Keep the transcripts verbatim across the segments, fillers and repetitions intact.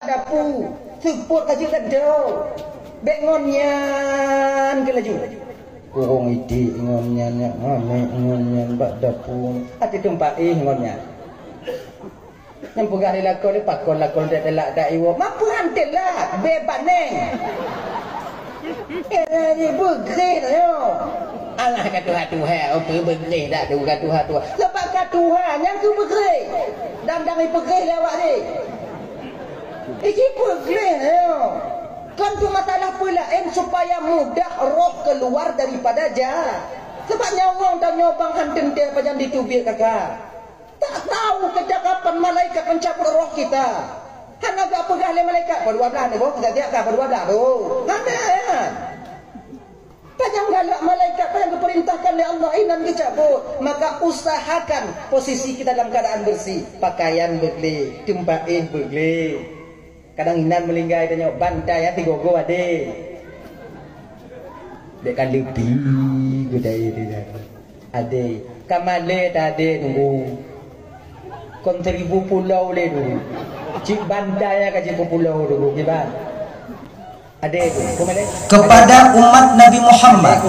Dapu, seupôt laju keudroe. Bék ngon nyan keu laju. Ureuëng idik ngon nyan, nyak manék ngon nyan bak dapu. Até teumpat éh ngon nyan. Nyang peugah lé lakoe lé pakon lakoe teulat dak iwoe. Mapeuhan teulat, bék baneng. Eh, beugréh nyoe. Alah ka tuha-tuha, oh, peu beugréh dak tu ka tuha-tuha. Sebab ka tuha nyang keu beugréh. Dan dang ipeugréh lé awak jih. Iji beugréh nyoe. Kon tu masalah peulaén supaya mudah roh keluar daripada ja. Sebab nyawöng tanyoe bang han teuntée pajan diteubiet kaka. Tak tahu kecakapan malaikat pencabut roh kita. Hana gak peugah lé malaikat, "Padua blah ni, boh, kita tiap ka padua blah tu." Hana, ya. Panyang galak malaikat, panyang geupeurintahkan lé Allah, inan geucabut. Maka usahakan posisi kita dalam keadaan bersih. Pakaian beugléh, teumpat éh beugléh. Kadang inan meulinggai tanyoe, bantai hati gogo adé. Dek ka leupi gudai dia. Adé, ka malée ta adé nunggu. Kon seribu pulau lé dulu. Cik bantai ka cik pulau dulu, kiban. Adé tu, pemalée. Kepada umat Nabi Muhammad,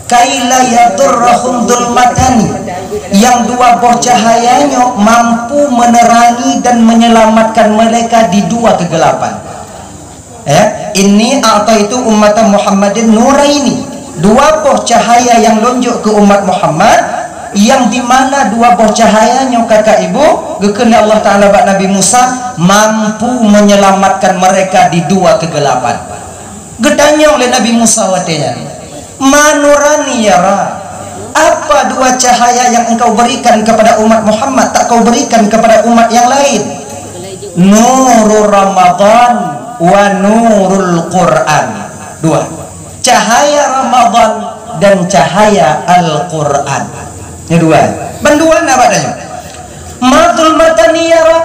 kaila yadurrahum zulmatani, yang dua boh cahaya nyoe mampu menerangi dan menyelamatkan mereka di dua kegelapan. Ya, ini atau itu umat Muhammadin nuraini. Dua boh cahaya yang lonjok ke umat Muhammad, yang di mana dua boh cahaya nyoe kakak ibu, geukheun lé Allah Taala bak Nabi Musa, mampu menyelamatkan mereka di dua kegelapan. Geutanyong lé Nabi Musa watée nyan, "Ma nurani ya Rab? Apa dua cahaya yang engkau berikan kepada umat Muhammad tak kau berikan kepada umat yang lain?" "Nuru Ramadan wa nurul Quran." Dua. Cahaya Ramadan dan cahaya Al-Quran. Ini dua. Bandua na batanya. "Ma zulmatani ya Rab?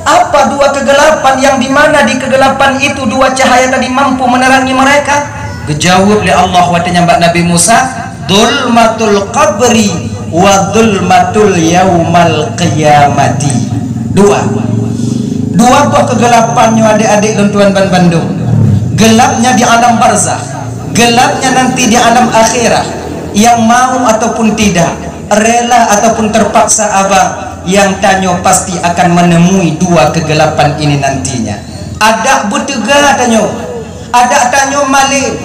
Apa dua kegelapan yang di mana di kegelapan itu dua cahaya tadi mampu menerangi mereka?" Geujaweueb lé Allah watée nyan bak Nabi Musa, "Zulmatul qabri wa zulmatul yaumal qiyamati." Dua. Dua boh kegelapan nyoe adék-adék lôn tuan ban bandum. Gelapnya di alam barzakh, gelapnya nanti di alam akhirah, yang mau ataupun tidak, rela ataupun terpaksa abang, yang tanyoe pasti akan menemui dua kegelapan ini nantinya. Adak beuteuga tanyoe, adak tanyoe malem,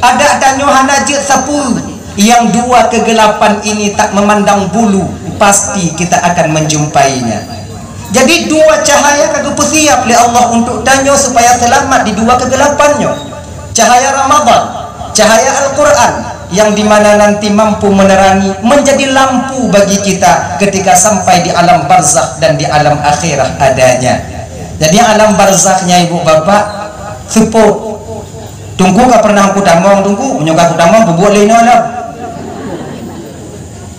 adak tanyoe hana jeuet sapeue, yang dua kegelapan ini tak memandang bulu, pasti kita akan menjumpainya. Jadi dua cahaya ka geupeusiap lé Allah untuk tanyoe supaya seulamat di dua kegelapan nyoe. Cahaya Ramadan, cahaya Al-Quran, yang di mana nanti mampu menerangi, menjadi lampu bagi kita ketika sampai di alam barzakh dan di alam akhirah adanya. Jadi alam barzakh nyan ibu bapak, seupôt. Teungku ka pernah kutamong, Teungku, meunyoe ka kutamong, peubuet lé inoe lom.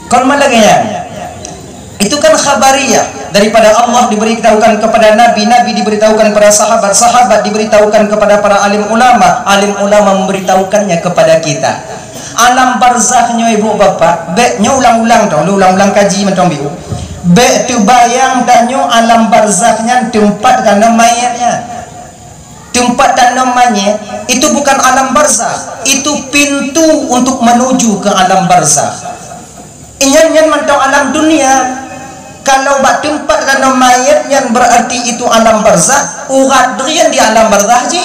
Kon man lagée nyan. Itu kan khabariyah daripada Allah diberitahukan kepada Nabi, Nabi diberitahukan kepada sahabat, sahabat diberitahukan kepada para alim ulama, alim ulama memberitahukannya kepada kita. Alam barzakh nyoe ibu bapak, bék nyoe ulang-ulang tong, ulang-ulang kaji mantong biu. Bék teubayang tanyoe alam barzakh nyan teumpat tanom manyét nyan. Teumpat tanom manyét itu bukan alam barzakh, itu pintu untuk menuju ke alam barzakh. Inyan nyan mantong alam dunia. Kalau bak teumpat tanom manyét nyan berarti itu alam barzakh, urat drien di alam barzakh jih.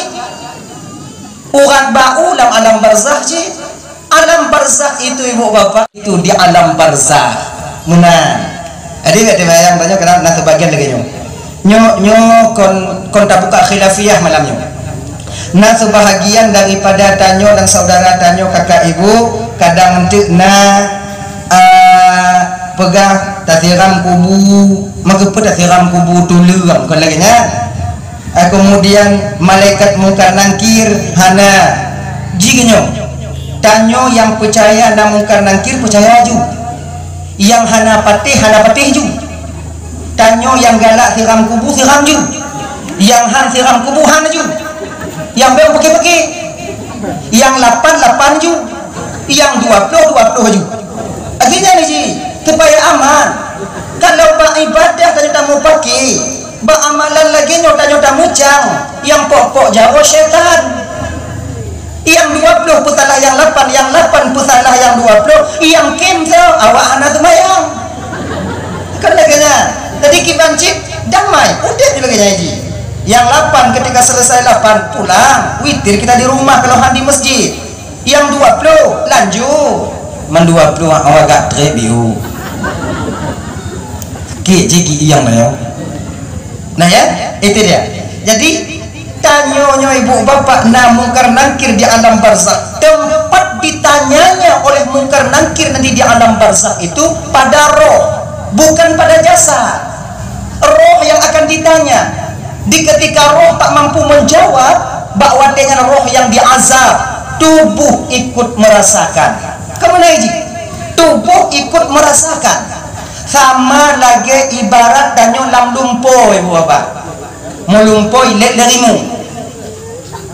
Urat bak u lam alam barzakh jih. Alam barzakh itu ibu bapak itu di alam barzakh. Meunan. Jadi bék teubayang tanyoe keunan na seubagian lagée nyoe. Nyoe, nyoe kon, kon tabuka khilafiyah malam nyoe. Na seubahagian daripada tanyoe dan saudara tanyoe kakak ibu kadang enteuk na, ah, peugah tasiram kubu, meukeupeu tasiram kubu tuleueng, kon lagée nyan. Ah, kemudian malaikat Mungkar Nangkir hana. Ji geunyoe, tanyoe nyang peucaya na Mungkar Nangkir peucaya ju. Nyang hana patéh, hana patéh ju. Tanyoe nyang galak siram kubu, siram ju. Nyang han siram kubu, han ju. Nyang beuh peuki-peuki. Nyang lapan, lapan ju. Nyang dua ploh, dua ploh ju. Akhirnya ni ji, supaya aman. Kalau bak ibadah tanyoe tamupaki, bak amalan lagée nyoe tanyoe tamucang. Nyang pok-pok jaroe syaitan. Nyang dua ploh peusalah nyang lapan, nyang lapan peusalah nyang dua ploh, nyang kém soe, awak hana seumayang. Kan lagèe nyan. Jadi kiban cit damai, udép lagèe nyan jih. Nyang lapan ketika selesai lapan, pulang, witir kita di rumah kalau han di masjid. Nyang dua ploh, lanjut. Man dua ploh awak gak trép biu. Kik jih kik nyang mana? Nah ya, itu dia. Jadi, tanyoe nyoe ibu bapak na mungkar nangkir di alam barzakh. Tempat ditanyanya oleh mungkar nangkir nanti di alam barzakh itu pada roh, bukan pada jasad. Roh yang akan ditanya. Di ketika roh tak mampu menjawab, bak watèe nyan roh yang diazab, tubuh ikut merasakan. Keumeunai jih, tubuh ikut merasakan. Sama lagèe ibarat tanyoe lam lumpoe, ibu bapak. Meulumpoe ilèt lé rimueng.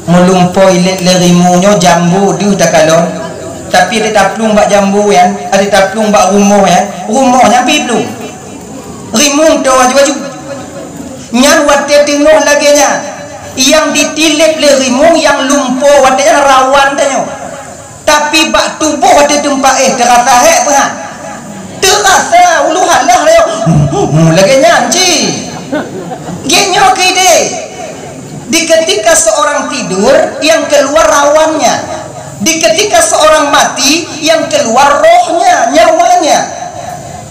Meulumpoe ilèt lé rimueng nyoe jambu deuh takalon. Tapi adak taplueng bak jambu nyan, adak taplueng bak rumoh nyan, rumoh nyan pih plueng. Rimueng toe aju-aju. Nyan watèe teungoh lagèe nyan. Nyang ditilép lé rimueng nyang lumpoe watèe nyan rawan tanyoe. Tapi bak tuboh watèe teumpat éh teurasa hék peuhan. Teurasa ulu halah lé. Lagèe nyan cit. Geuh nyoe keu idéh. Di ketika seorang tidur, yang keluar rawannya. Di ketika seorang mati, yang keluar rohnya, nyawanya.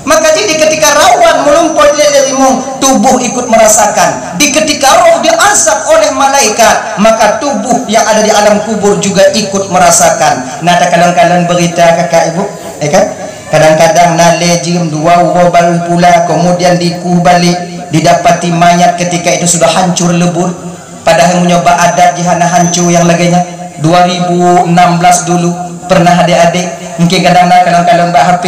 Maka jadi ketika rawan meulumpoe ilèt lé rimueng, tubuh ikut merasakan. Di ketika roh diazab oleh malaikat, maka tubuh yang ada di alam kubur juga ikut merasakan. Nah, takalon-kalon berita kakak ibu, ya kan? Kadang-kadang na lé jeuem dua uroe baru pula, kemudian dikueh balik, didapati mayat ketika itu sudah hancur lebur. Padahai meunyoe bak adat jih hana hanco nyang lagèe nyan. Dua ribu enam belas dulu pernah adék-adék, mungkin kadang na kalon-kalon bak H P,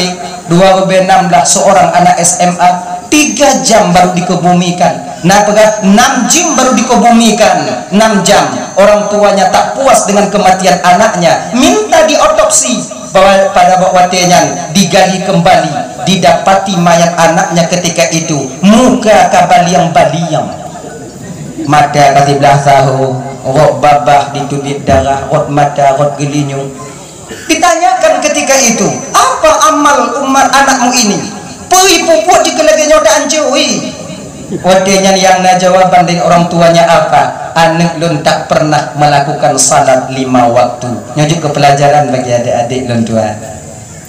dua ribu enam belas seorang anak S M A tiga jam baru dikebumikan. Na peugah enam jam baru dikebumikan, enam jam. Orang tuanya tak puas dengan kematian anaknya, minta diotopsi. Bahwa pada waktu nyan digali kembali, didapati mayat anaknya ketika itu muka ka baliang-baliang. Mata ka siblah saho, rot babah ditubiet darah, rot mata, rot geulinyueng. Ditanyakan ketika itu, "Apa amal umat anakmu ini? Peue peubuet jih keu lagèe nyoe ta ancuri?" Watèe nyan nyang na jawaban dari orang tuanya apa? "Aneuk lôn tak pernah melakukan salat lima waktu." Nyoe jeuet keu pelajaran bagi adék-adék lôn tuan.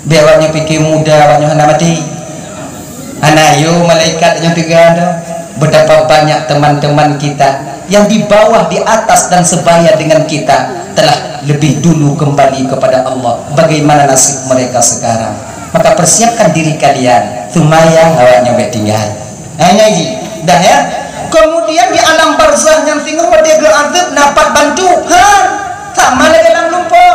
Bèk awak nyoe pike muda, awak nyoe hana maté. Hana yo malaikat nyoe teuga dah. Betapa banyak teman-teman kita yang di bawah, di atas, dan sebaya dengan kita telah lebih dulu kembali kepada Allah. Bagaimana nasib mereka sekarang? Maka persiapkan diri kalian. Seumayang awak nyoe bèk tinggai. Hai ngaji. Dah ya. Kemudian di alam barzakh nyang singoh watèe geuazab na pat bantu. Ha. Sama lagèe lam lumpoe.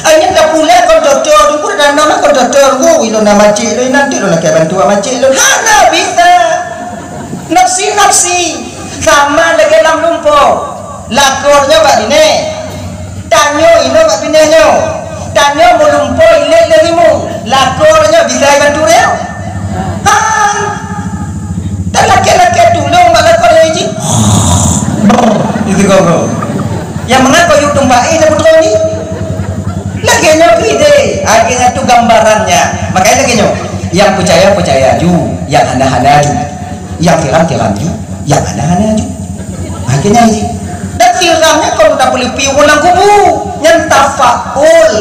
Ai nyan tapulèh kon toto, teungku dah nama kon toto, teungku, ilôn na macik lôn, nanti lôn lakèe bantu macik lôn. Hana bisa. Nafsi-nafsi. Sama lagèe lam lumpoe. Lakoe nyoe bak binéh. Tanyoe inoe bak binéh nyoe. Tanyoe meulumpoe ilèe lé rimueng. Lakoe nyoe bisa bantu nyoe. Ha. Talakèe-lakèe tulông bak lakoe nyoe jih. Itu kau, kau. Nyang meunan kau yue tumpah, eh, dah putroe ni. Lagèe nyoe keu idéh, lagèe nyan tu gambarannya. Makanya lagèe nyoe, nyang peucaya, peucaya ju, nyang hana, hana ju. Nyang tiram, tiram ju, nyang hana, hana ju. Lagèe nyan jih. Dan tiram nyan kon tapeuleupie ureueng lam kubu, nyan tafaul.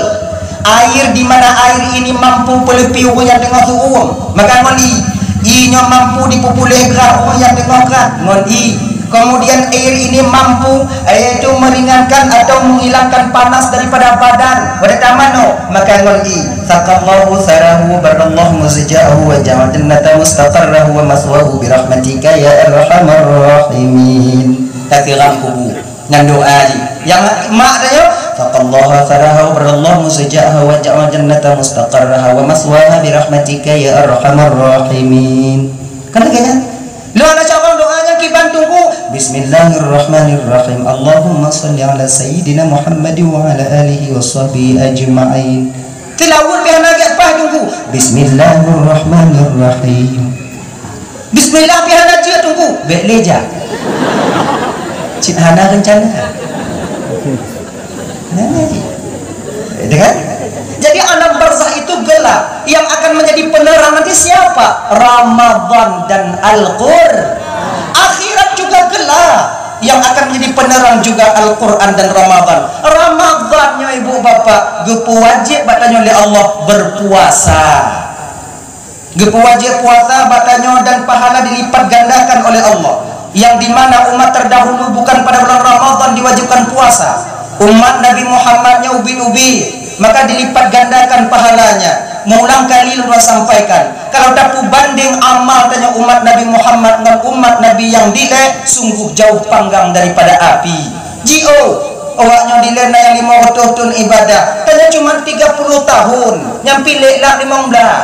Air di mana air ini mampu peuleupie ureueng nyang teungoh su'uem, maka ngon ie. Ie nyoe mampu jipeupuléh grah ureueng nyang teungoh grah, ngon ie. Kemudian air ini mampu, yaitu meringankan atau menghilangkan panas daripada badan. Pada taman nyoe, maka ngon ie. Saqallahu tharahu wa barrallahu mazja'ahu wa ja'al jannata mustaqarrahu wa maswahu bi rahmatika ya arhamar rahimin. Tasiram kubu. Nyan doa jih. Nyang mak tanya, "Saqallaha tharaha wa barrallahu mazja'aha wa ja'al jannata mustaqarraha wa maswaha bi rahmatika ya arhamar rahimin." Kan lagèe nyan? Lôn hana cabang doa nyang kiban tunggu. Bismillahirrahmanirrahim. Allahumma shalli ala sayyidina Muhammad wa ala alihi wa sahbihi ajma'in. Tilawat pih hana gèt paih tunggu. Bismillahirrahmanirrahim. Bismillah pih hana jeuet tunggu. Bèk lé jak. Cit hana rencana. Nah, nah, gitu kan? Jadi alam barzakh itu gelap. Yang akan menjadi penerang nanti siapa? Ramadan dan Al-Qur. Akhirat juga gelap. Yang akan menjadi penerang juga Al-Quran dan Ramadan. Ramadan nyoe ibu bapak geupeuwajéb bak tanyoe lé Allah berpuasa. Geupeuwajéb puasa bak tanyoe dan pahala dilipat gandakan oleh Allah. Yang di mana umat terdahulu bukan pada bulan Ramadan diwajibkan puasa. Umat Nabi Muhammad nyoe ubit-ubit, maka dilipat gandakan pahalanya. Meulang kali lôn sampaikan, kalau tapubandeng amal tanyoe umat Nabi Muhammad ngon umat Nabi nyang dilée, sungguh jauh panggang daripada api. Jiôh, awak nyoe dilée na nyang limong reutôh thon ibadah, tanyoe cuma tiga puluh tahun, nyang pih lhèe lak limong blaih.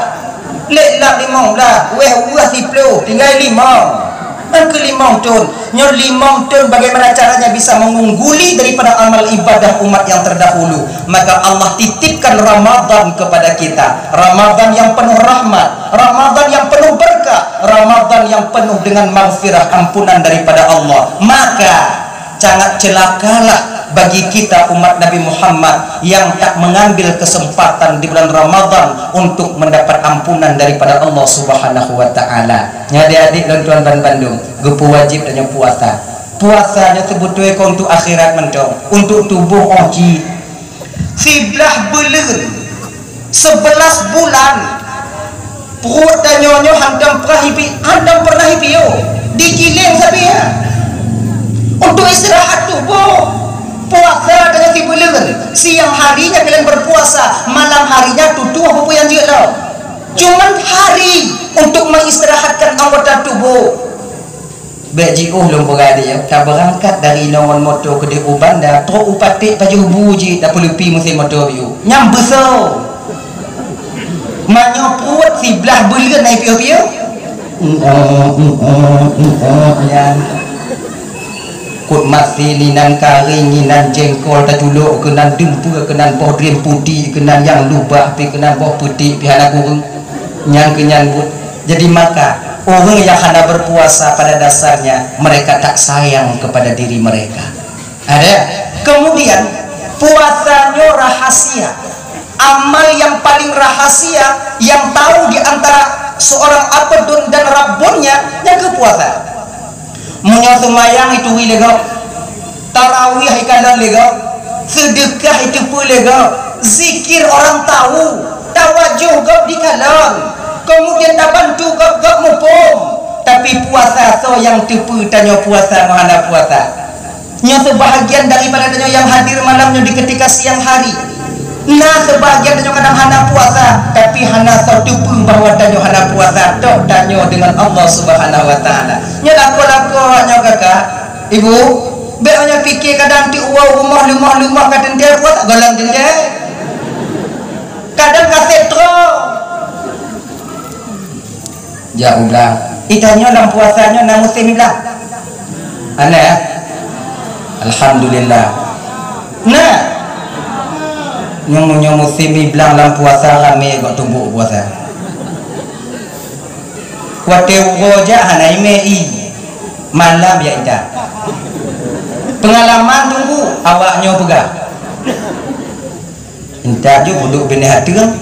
Lhèe lak limong blaih, wéh weueh siplôh, tinggai limong. Nyang keu limong thon, nyoe limong thon bagaimana caranya bisa mengungguli daripada amal ibadah umat yang terdahulu? Maka Allah titipkan Ramadan kepada kita. Ramadan yang penuh rahmat, Ramadan yang penuh berkah, Ramadan yang penuh dengan maghfirah, ampunan daripada Allah. Maka sangat celakalah bagi kita umat Nabi Muhammad yang tak mengambil kesempatan di bulan Ramadan untuk mendapat ampunan daripada Allah Subhanahu wa taala. Nyan adik-adik dan tuan ban bandum, geupeuwajéb tanyoe puasa. Puasa nyoe teubeutôi kon untuk akhirat mantong, untuk tuboh 'oh jih. Siblaih buleuen, sebelas bulan, pruet tanyoe nyoe hantom pernah ipi-, hantom pernah ipiôh, digiléng sabe. Untuk istirahat tuboh, puasa tanyoe sibuleuen, siang hari nyan kalian berpuasa, malam hari nyan tutoe peue nyang jeuet lom. Cuman hari untuk mengistirahatkan anggota tubuh. Bèk jiôh lôn peugah di, tabeurangkat dari inoe ngon moto keudéh u Banda, trok u Paték pajoh bu jih, tapeuleupi meusén moto biôh. Nyan beusoe. Meunyoe pruet siblaih buleuen na ipiôh-piôh. Nyan. Kut masin, inan karéng, inan jengkol taculok, keunan dumpeue, keunan boh drien putéh, keunan nyang lubah, pi keunan boh peuték, pi hana kureueng. Nyang keu nyan buet. Jadi maka, ureuëng yang hana berpuasa pada dasarnya, mereka tak sayang kepada diri mereka. Ada? Kemudian, puasa nyoe rahasia. Amal yang paling rahasia, yang tahu di antara seorang abdun dan Rabbunnya, nyang keu puasa. Meunyoe seumayang ituri lé gob, tarawih ikalon lé gob, seudeukah iteupeue lé gob, zikir orang tahu, tawajoh gob dikalon, kemudian tabantu gob, gob muphom. Tapi puasa soe nyang teupeue tanyoe puasa ngon hana puasa? Nyoe seubahagian daripada tanyoe nyang hadir malam nyoe di ketika siang hari. Na seubahagian tanyoe kadang hana puasa, tapi hana soe teupeue bahwa tanyoe hana puasa, tok tanyoe deungon Allah Subhanahu wa Taala. Nyoe lakoe-lakoe awak nyoe kakak, ibu, bèk awak nyoe pike kadang ti uroe rumoh leumoh-leumoh ka teuntèe puasa, gohlom teuntèe. Kadang ka sép troh. Jak u blang. Itanyoe lam puasa nyoe na musém iblang? Hana, ya? Alhamdulillah. Na. Nyoe, nyoe musém iblang lam puasa ramé gok tumbok puasa. Watèe uroe jak hana imè i. Malam ya intat. Peungalaman tunggu awak nyoe peugah. Intat ju peuduek binéh ateueng.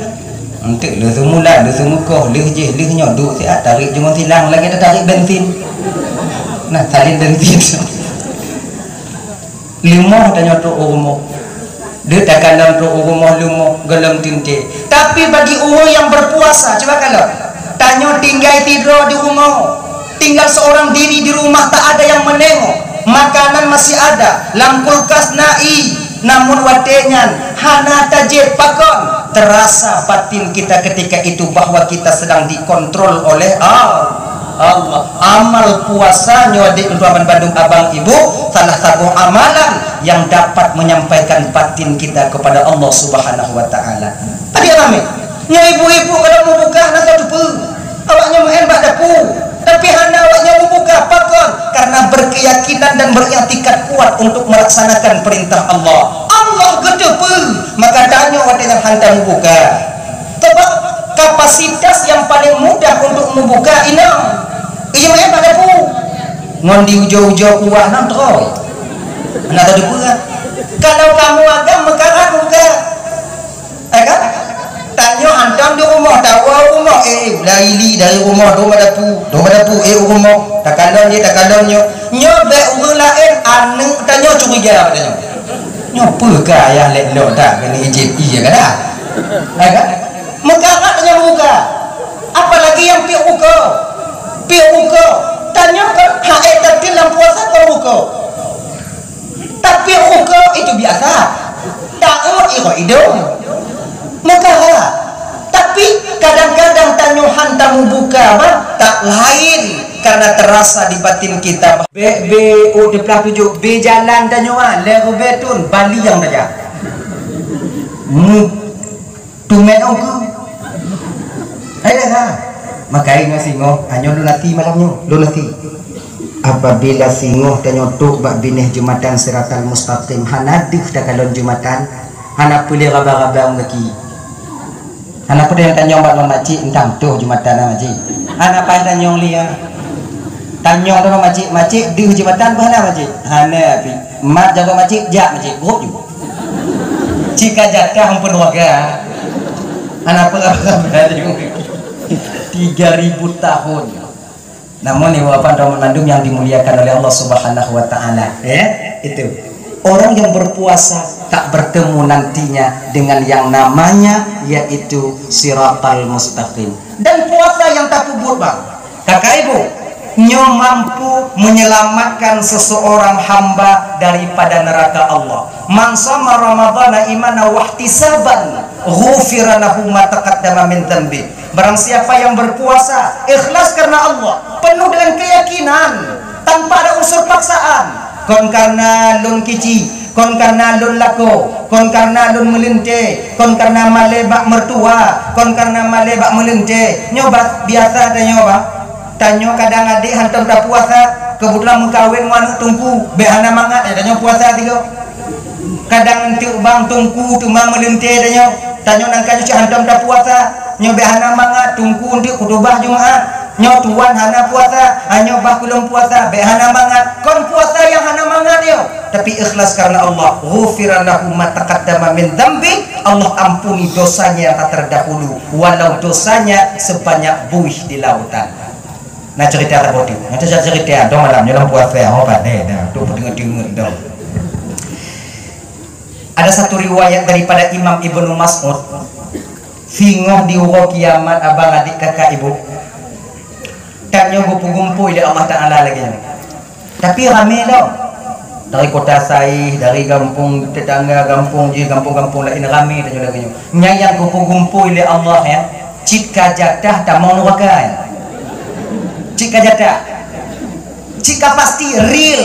Enteuk lheueh seumulan, lheueh seumeukoh, lheueh jih, lheueh nyoe, duek siat, tarék jeuet ngon silang lagèe tatarék bensin. Nah, salin bensin. Leumoh tanyoe trok u rumoh. Deuh takalon trok u rumoh leumoh, gohlom teuntèe. Tapi bagi ureuëng nyang berpuasa, cuba kalon. Tanyoe tinggai sidroe di rumoh. Tinggal seorang diri di rumah, tak ada yang menengok. Makanan masih ada, lam kulkas na ie. Namun watèe nyan hana tajieb pakon, terasa batin kita ketika itu bahwa kita sedang dikontrol oleh Al-, Allah. Amal puasa nyoe di bandum abang ibu, salah satu amalan yang dapat menyampaikan batin kita kepada Allah Subhanahu wa Taala. Tadi ramé. Nyoe ibu-ibu kalau meubuka hana soe teupeue. Awak nyoe meu'en bak dapu, tapi hana awak nyoe meubuka. Pakon? Karena berkeyakinan dan beriktikad kuat untuk melaksanakan perintah Allah. Allah geuteupeue, maka tanyoe watèe nyan hana meubuka. Sebab kapasitas yang paling mudah untuk meubuka inong. Iya meu'en bak dapu. Ngon di ujoe-ujoe kuah nang teroi. Kalau kamoe agam meukarat muka, eh kan? Tanyoe hantom di rumoh, tawoe rumoh, eh, lari li dari rumoh, dong bak dapu, dong bak dapu, eh, u rumoh, takalon jih, takalon nyoe. Nyoe bèk ureueng laén, aneuk tanyoe curiga bak tanyoe. Nyoe peue keu ayah lé lôn that keuneuk ijép ie ka dah? Eh kan? Meukarat tanyoe muka. Apalagi nyang piep ukeue. Piep ukeue. Tanyoe kan hak eh tatil lam puasa kon ukeue. Tapi ukeue itu biasa. Taôt iko idong. Meukarat. Tapi kadang-kadang tanyoe han tamubuka bah, tak lain karena terasa di batin kita bah. Bèk, bèk, oh, teupelah tujoh, bèk jalan tanyoe ah, lhèe ribèe thôn, bali nyang tajak. Mu, tumet ongkeu. Hai dah. Maka ingat singoh, hanyoe lôn até malam nyoe, lôn até. Apabila singoh tanyoe trôk bak binéh jeumatan Siratal Mustaqim, hana deuh takalon jeumatan, hana peue lé raba-raba lam gaki. Hana peue tanyong bak lôn, "Makcik, entang toh jeumatan na, Makcik?" Hana paih tanyong lé nyan. Tanyong lôn, "Makcik, Makcik, deuh jeumatan peue hana, Makcik?" "Hana, Pi." "Mat jago Makcik, jak Makcik." Grup ju. Cit ka jatah ampôn warga. Hana peue raba-raba ju. Tiga ribu tahun. Namun, ibu bapak dan teman-teman yang dimuliakan oleh Allah Subhanahu wa Ta'ala, ya, itu orang yang berpuasa tak bertemu nantinya dengan yang namanya yaitu Siratal Mustaqim. Dan puasa yang tapeubuet, bang, kakak ibu, nyoe mampu menyelamatkan seseorang hamba daripada neraka Allah. "Man shoma Ramadhana imanan wahtisaban, ghufira lahu ma taqaddama min dzanbi." Barang siapa yang berpuasa ikhlas karena Allah, penuh dengan keyakinan, tanpa ada unsur paksaan, kon karena lôn kici, kon karena lôn lakoe, kon karena lôn meulintèe, kon karena malèe bak mertua, kon karena malèe bak meulintèe. Nyoe bah, biasa tanyoe bah. Tanyoe kadang adék hantom tapuasa, keubeutulan meukawen ngon aneuk teungku, bèk hana mangat, eh, tanyoe puasa tiga. Kadang eunteuk bang teungku teuma meulintèe tanyoe. Tanyoe nangka jih hantom tapuasa. Nyoe bèk hana mangat, teungku eunteuk khutubah Jumat. Nyoe tuan hana puasa, hanyoe bah keu lôn puasa, bèk hana mangat. Kon puasa nyang hana mangat nyoe, tapi ikhlas karena Allah. Ghufira lahu ma taqaddama min dzanbi, Allah ampuni dosanya yang telah terdahulu, walau dosanya sebanyak buih di lautan. Na cerita saboh teuk. Na cerita, cerita, dong malam nyoe lam puasa, ho pandai dah. Tu peudeungoe-deungoe dong. Ada satu riwayat daripada Imam Ibnu Mas'ud, singoh di uroe kiamat, abang, adik, kakak, ibu, tanyoe geupeugumpôi lé Allah Taala lagèe nyoe. Tapi ramé lom. Dari Kota Saih, dari gampông tetangga, gampông jih, gampông-gampông laén, ramé tanyoe lagèe nyoe. Nyan nyang geupeugumpôi lé Allah, ya, cit ka jatah tamong nuraka, ya. Cit ka jatah. Cit ka pasti real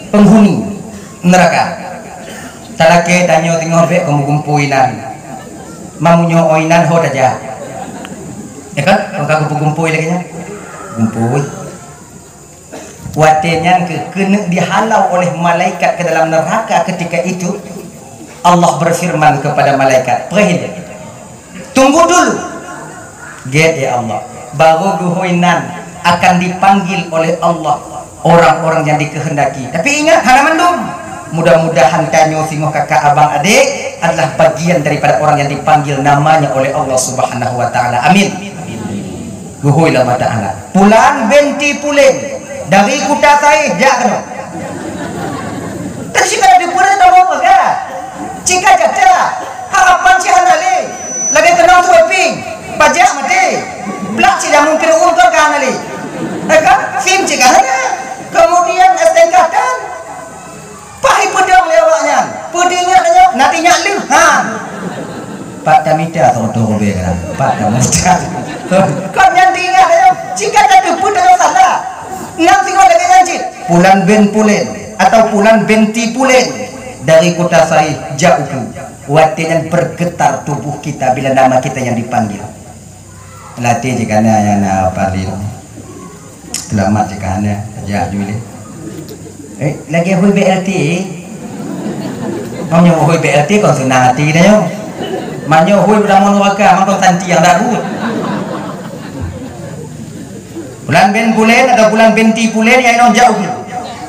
penghuni neraka. Talakèe tanyoe teungoh bèk ka meugumpôi inan. Meunyoe inan ho tajak. Ya kan? Kon ka geupeugumpôi lagèe nyan. Gumpôi. Watèe nyan keuh keuneuk dihalau oleh malaikat ke dalam neraka ketika itu, Allah berfirman kepada malaikat, "Preh ilèe. Tunggu dulu." Gèt, ya Allah. Baru geuhôi nan akan dipanggil oleh Allah orang-orang yang dikehendaki. Tapi ingat, hana mandum. Mudah-mudahan tanyoe singoh kakak, abang, adik adalah bagian daripada orang yang dipanggil namanya oleh Allah Subhanahu wa Taala. Amin. Geuhôi lé Allah Taala. Pulan binti Pulen dari Kuta Saih jak keunoe. Tapi cit ka teupeue tamong ka. Cit ka jatah. Harapan cit hana lé. Lagèe keunong tuwèh pieng. Pajak maté. Plak cit dah mungken ureueng ka hana lé. Eh kan? Sim cit ka hana. Kemudian S T K tan. Paih peudong lé awak nyan. Peudong nyan, na teuingat lheueh. Ha. Pat tamita teuntèe rubèe kan. Pat tamita. Kon nyan teuingat, ayo. Jika tateupeue tanyoe salah. Nyan singoh lagèe nyan cit. Pulan bin Pulen atau Pulan binti Pulen dari Kota Saih jak ukeue. Watèe nyan bergetar tubuh kita bila nama kita yang dipanggil. Latih jih ka na nyang na paling. Seulamat jih ka na, jak ju lé. Eh, lagèe hui B L T. Meunyoe hui B L T kon seunang até tanyoe. Meunyoe hui beutamong nuraka, kon santi nyang dak buet. Pulan bin Pulen atau Pulan binti Pulen nyang inong jak ukeue.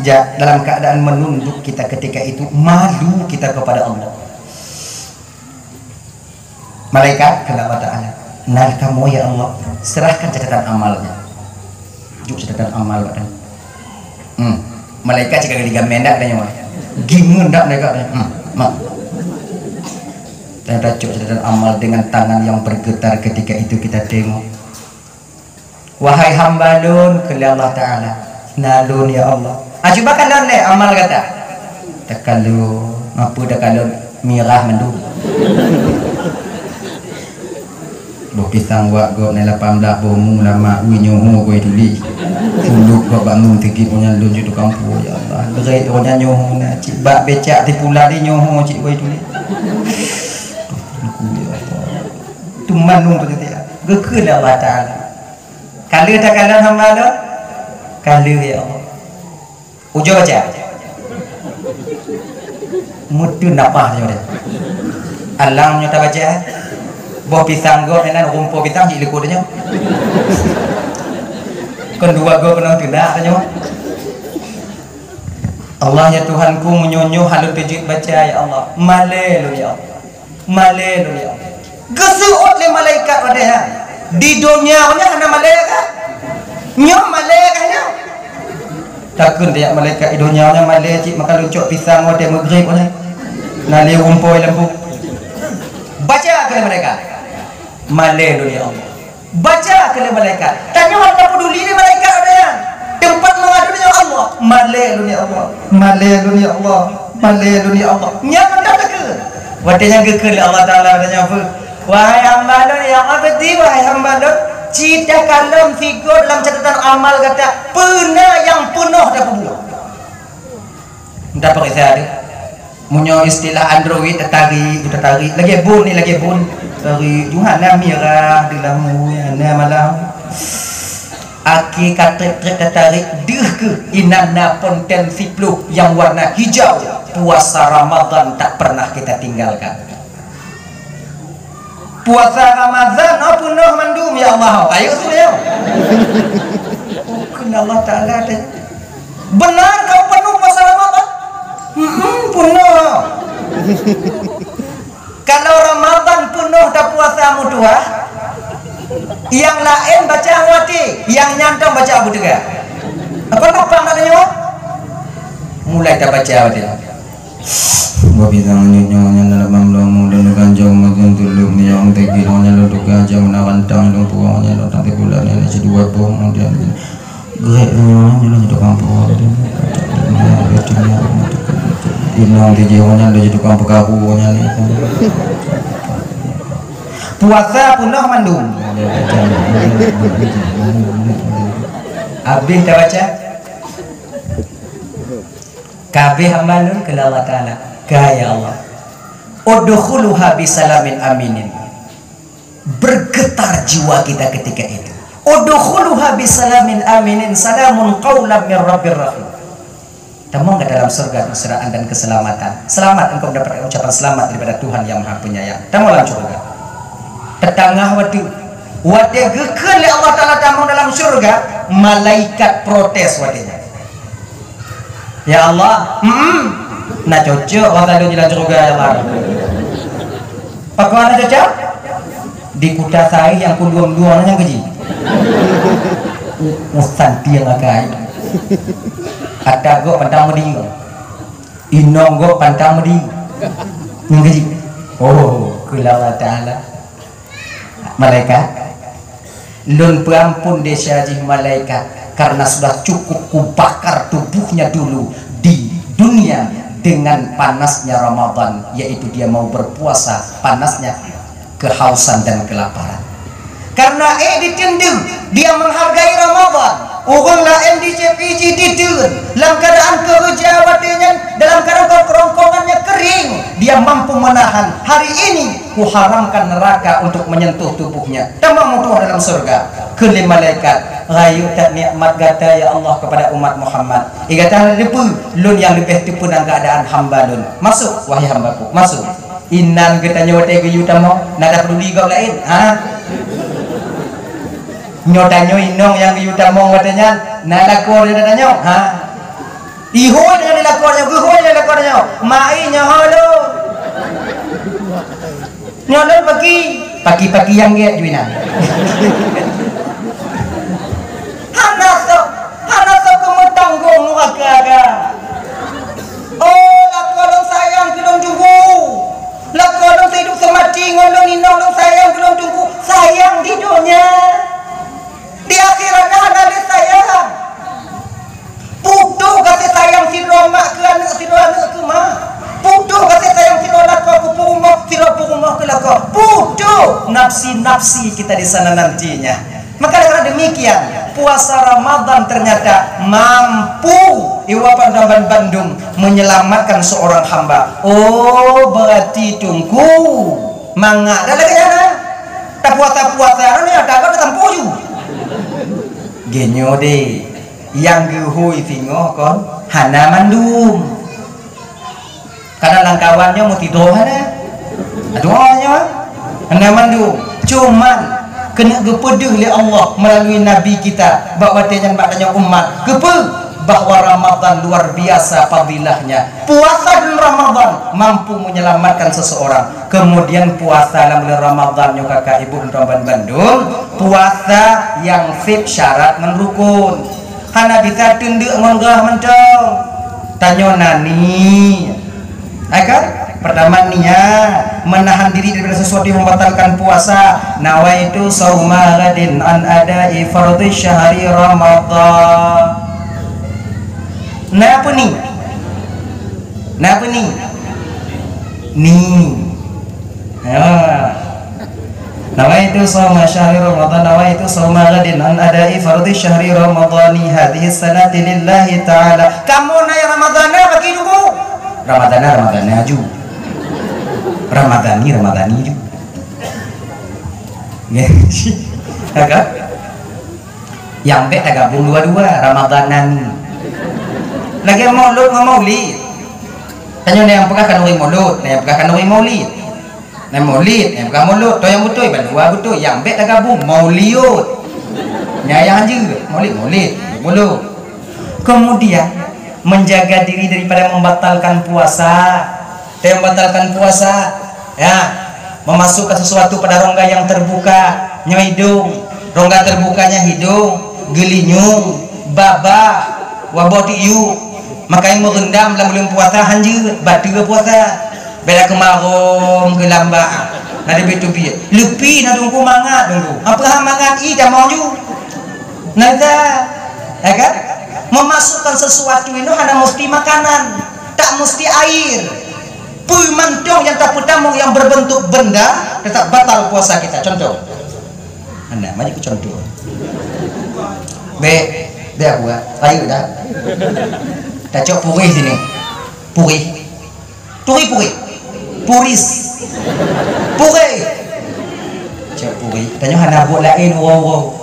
Ja, dalam keadaan menunduk kita ketika itu, malu kita kepada Allah. Malaikat, kheun Allah Ta'ala, "Na kamoe, ya Allah, serahkan catatan amalnya." Jok catatan amal bak tanyoe. Hmm. Malaikat cit ka geuligamen dak tanyoe. Gimeun dak malaikat tanyoe. Hmm. Mak. Dan tacok catatan amal dengan tangan yang bergetar ketika itu kita tengok. "Wahai hamba lôn," kheun lé Allah Ta'ala, "na lôn, ya Allah." "Ah, cuba kalon lé amal gata." Takalon, apa takalon, mirah mandum. Boh pisang wak gob na lapan blah boh mu lama ui nyoho goi tuli. Puluk gob bangun tigit onya lôn ju tukang pue, ya Allah. Beri onya nyoho na cit bak becak tipula di nyoho cit goi tuli. Tuhan mandum tu tadi. Geukheun Allah Ta'ala. Ka lheueh takalon hamba lôn? Ka lheueh, ya Allah. Ujoe baca. Meuteun nafah nyoe deh. Alang nyoe tabaca. Boh pisang gob nan rumpok pisang cit likot nyoe. Kon dua gob peunong teunak nyoe. Allah ya Tuhanku, meunyoe nyoe hana teujeuet baca ya Allah. Malée lôn ya Allah. Malée lôn ya Allah. Geuseuôt lé malaikat watée nyan. Di donya nyoe hana malée kah? Nyoe malée kah nyoe? Takheun tajak malaikat di donya nyoe malée cit maka lôn cok pisang watée meugreb nyoe. Na lé rumpoi lam buet. Baca keu malaikat. Malée lôn ya Allah. Baca keu lé malaikat. Tanyoe hana peduli lé malaikat ada nyan. Teumpat mengadu nyoe Allah. Malée lôn ya Allah. Malée lôn ya Allah. Malée lôn ya Allah. Nyan mantap takheun. Watée nyan geukheun lé Allah Taala watée nyan peue? Wahai hamba lôn nyang abdi, wahai hamba lôn, ci takalon sigoe dalam catatan amal gata peue na nyang peunoh tapeubuet. Entah peuriksa deh. Meunyoe istilah Android, tatarik, tatarik. Lagée bun ni, lagée bun. Tarik. Ju hana mirah, dilamu, hana malam. Akhé ka trép-trép tatarik, deuh keuh inan na ponten siploh nyang warna hijau. Puasa Ramadan tak pernah kita tinggalkan. Puasa Ramadan, oh, peunoh mandum, ya Allah. Ayo, tu, ya. Oh, kheun Allah Taala deh. Benar kau penuh puasa Ramadan? Hmm, peunoh. Kalau Ramadan peunoh tapuasa meutuah, yang laén baca watée, yang nyan tong baca beuteuga. Apa gampang nak tanya? Mulai tabaca watée. Boh pisang nyoe nyan dalam lomo dan ganjong magun tuluk ni yang tegi nyoe nyan lôn tukang jam na rantang lôn puang nyan lôn tang teubulan nyan sidua boh kemudian grek nyoe nyan lôn tukang puang. Inong tiji nyoe nyan lôn tukang peukaru nyan. Puasa peunoh mandum. Habéh tabaca? Ka habéh hamba lôn kheun Allah Taala, ka ya Allah. Udkhuluha bisalamin aminin. Bergetar jiwa kita ketika itu. Udkhuluha bisalamin aminin, salamun qaulan mir rabbir rahim. Tamong ke dalam surga kemesraan dan keselamatan. Selamat engkau mendapatkan ucapan selamat daripada Tuhan yang Maha Penyayang. Tamong dalam surga. Teutangah watée, watée geukheun lé Allah Taala tamong dalam surga, malaikat protes watée nyan. Ya Allah, mm, na cocok rasa lôn jilan syeuruga, ya Allah. Pakon na cocok? Di kuta sai nyang kulueng-lueng nyang keji. U-, usan tieng akai. Ata gok pantang meudi. Inong gok pantang meudi. Nyang keji. Oh, kheun Allah Taala. Malaikat, lôn peuampun desya jih malaikat, karena sudah cukup kubakar tubuhnya dulu di dunia dengan panasnya Ramadan, yaitu dia mau berpuasa, panasnya kehausan dan kelaparan. Karena ék diteundeueng, dia menghargai Ramadan. Ureuëng laén di C P J diteun lam keadaan keureuja watée nyan, dalam keadaan kerongkongannya kering, dia mampu menahan. Hari ini kuharamkan neraka untuk menyentuh tubuhnya. Tamong meutuah dalam surga. Kheun lé malaikat, "Rayeuk that nikmat gata ya Allah kepada umat Muhammad. Eh, gata hana teupeue, lôn nyang leubeh teupeue nan keadaan hamba lôn. Masuk, wahai hambaku, masuk." Inan geutanyoe watée geuyue tamong, na tapeduli gob laén? Ha? Nyoe tanyoe inong nyang geuyue tamong watée nyan, na lakoe geutanyoe? Ha? Ihôi dengan dilakon nyoe, geuhôi dengan dilakon nyoe. Mai nyoe lôn. Nyoe lôn paki, paki-paki nyang gét ju inan. Hana soe, hana soe keumeutanggong nuraka ka. Oh, lakoe lôn sayang keu lôn teungku. Lakoe lôn seuhidup seumati ngon lôn inong lôn sayang keu lôn teungku. Sayang di donya. Di akhirat hana lé sayang. Putôh gaséh sayang sidroe mak keu aneuk, sidroe aneuk keu mak. Putôh gaséh sayang sidroe lakoe keu peurumoh, sidroe peurumoh keu lakoe. Putôh nafsi-nafsi kita di sana nantinya. Maka dengan demikian, puasa Ramadan ternyata mampu iwapan dan bandum menyelamatkan seorang hamba. Oh, berarti teungku mangat dah lagée nyan. Tapuasa-puasa nyoe nyata ka tatampu ju. Geunyoe deh. Nyang geuhôi singoh kon hana mandum. Kadang lam kawan nyoe meusidroe hana. Dua nyoe hana mandum. Cuman keuneuk geupeudeuh lé Allah melalui Nabi kita bak watée nyan bak tanyoe umat. Keupeue? Bahwa Ramadan luar biasa fadilahnya. Puasa dan Ramadan mampu menyelamatkan seseorang. Kemudian puasa lam bulan Ramadan nyoe kakak ibu dan bandum, puasa nyang sép syarat ngon rukun. Hana bisa teundeuk ngon gah mantong. Tanyoe na ni. Hai kan? Pertama niat, menahan diri daripada sesuatu yang membatalkan puasa. Nawaitu sauma ghadin an adai fardhi syahri Ramadan. Na apa ni? Na apa ni? Ni. Ya. Nawaitu shauma syahri Ramadan, nawaitu shauma ghadin an adai fardhi syahri Ramadani hadhihi sanati lillahi ta'ala. Kamoe na Ramadana bagi dulu. Ramadana, Ramadana ju. Ramadani, Ramadani ju. Ya. Ya kan? Nyang bék tagabung dua-dua, Ramadhanan. Lagée Maulud ngon Maulid. Tanyoe na nyang peugah khanuri Maulud, na nyang peugah khanuri Maulid. Na Maulid, na nyang peugah Maulud. Toh nyang beutôi, bandua beutôi. Nyang bék tagabung, Mauliud. Nyang, nyang hanjeuet, Maulid, Maulid, Maulud. Kemudian, menjaga diri daripada membatalkan puasa. Dia membatalkan puasa, ya, memasukkan sesuatu pada rongga yang terbuka, nyoe idong, rongga terbukanya hidong, geulinyueng, baba, waboh tiyu, makai meurendam lam buleuen puasa hanjeuet, bateue puasa. Beda keumarong, geulamba, na teubiet-teubiet. Leupie na dungku mangat, dungku. Apa hak mangat i tamong ju? Nada, ya kan? Memasukkan sesuatu itu hana mesti makanan, tak mesti air. Peue mantong nyang tapeutamong nyang berbentuk benda tetap batal puasa kita. Contoh. Anda maju ke contoh. Bek, bek aku ah. Ayo dah. Tacok purih sini. Purih. Puri-puri. Puris. Puri. Cok puri. Tanyoe hana buet laén uroe-uroe.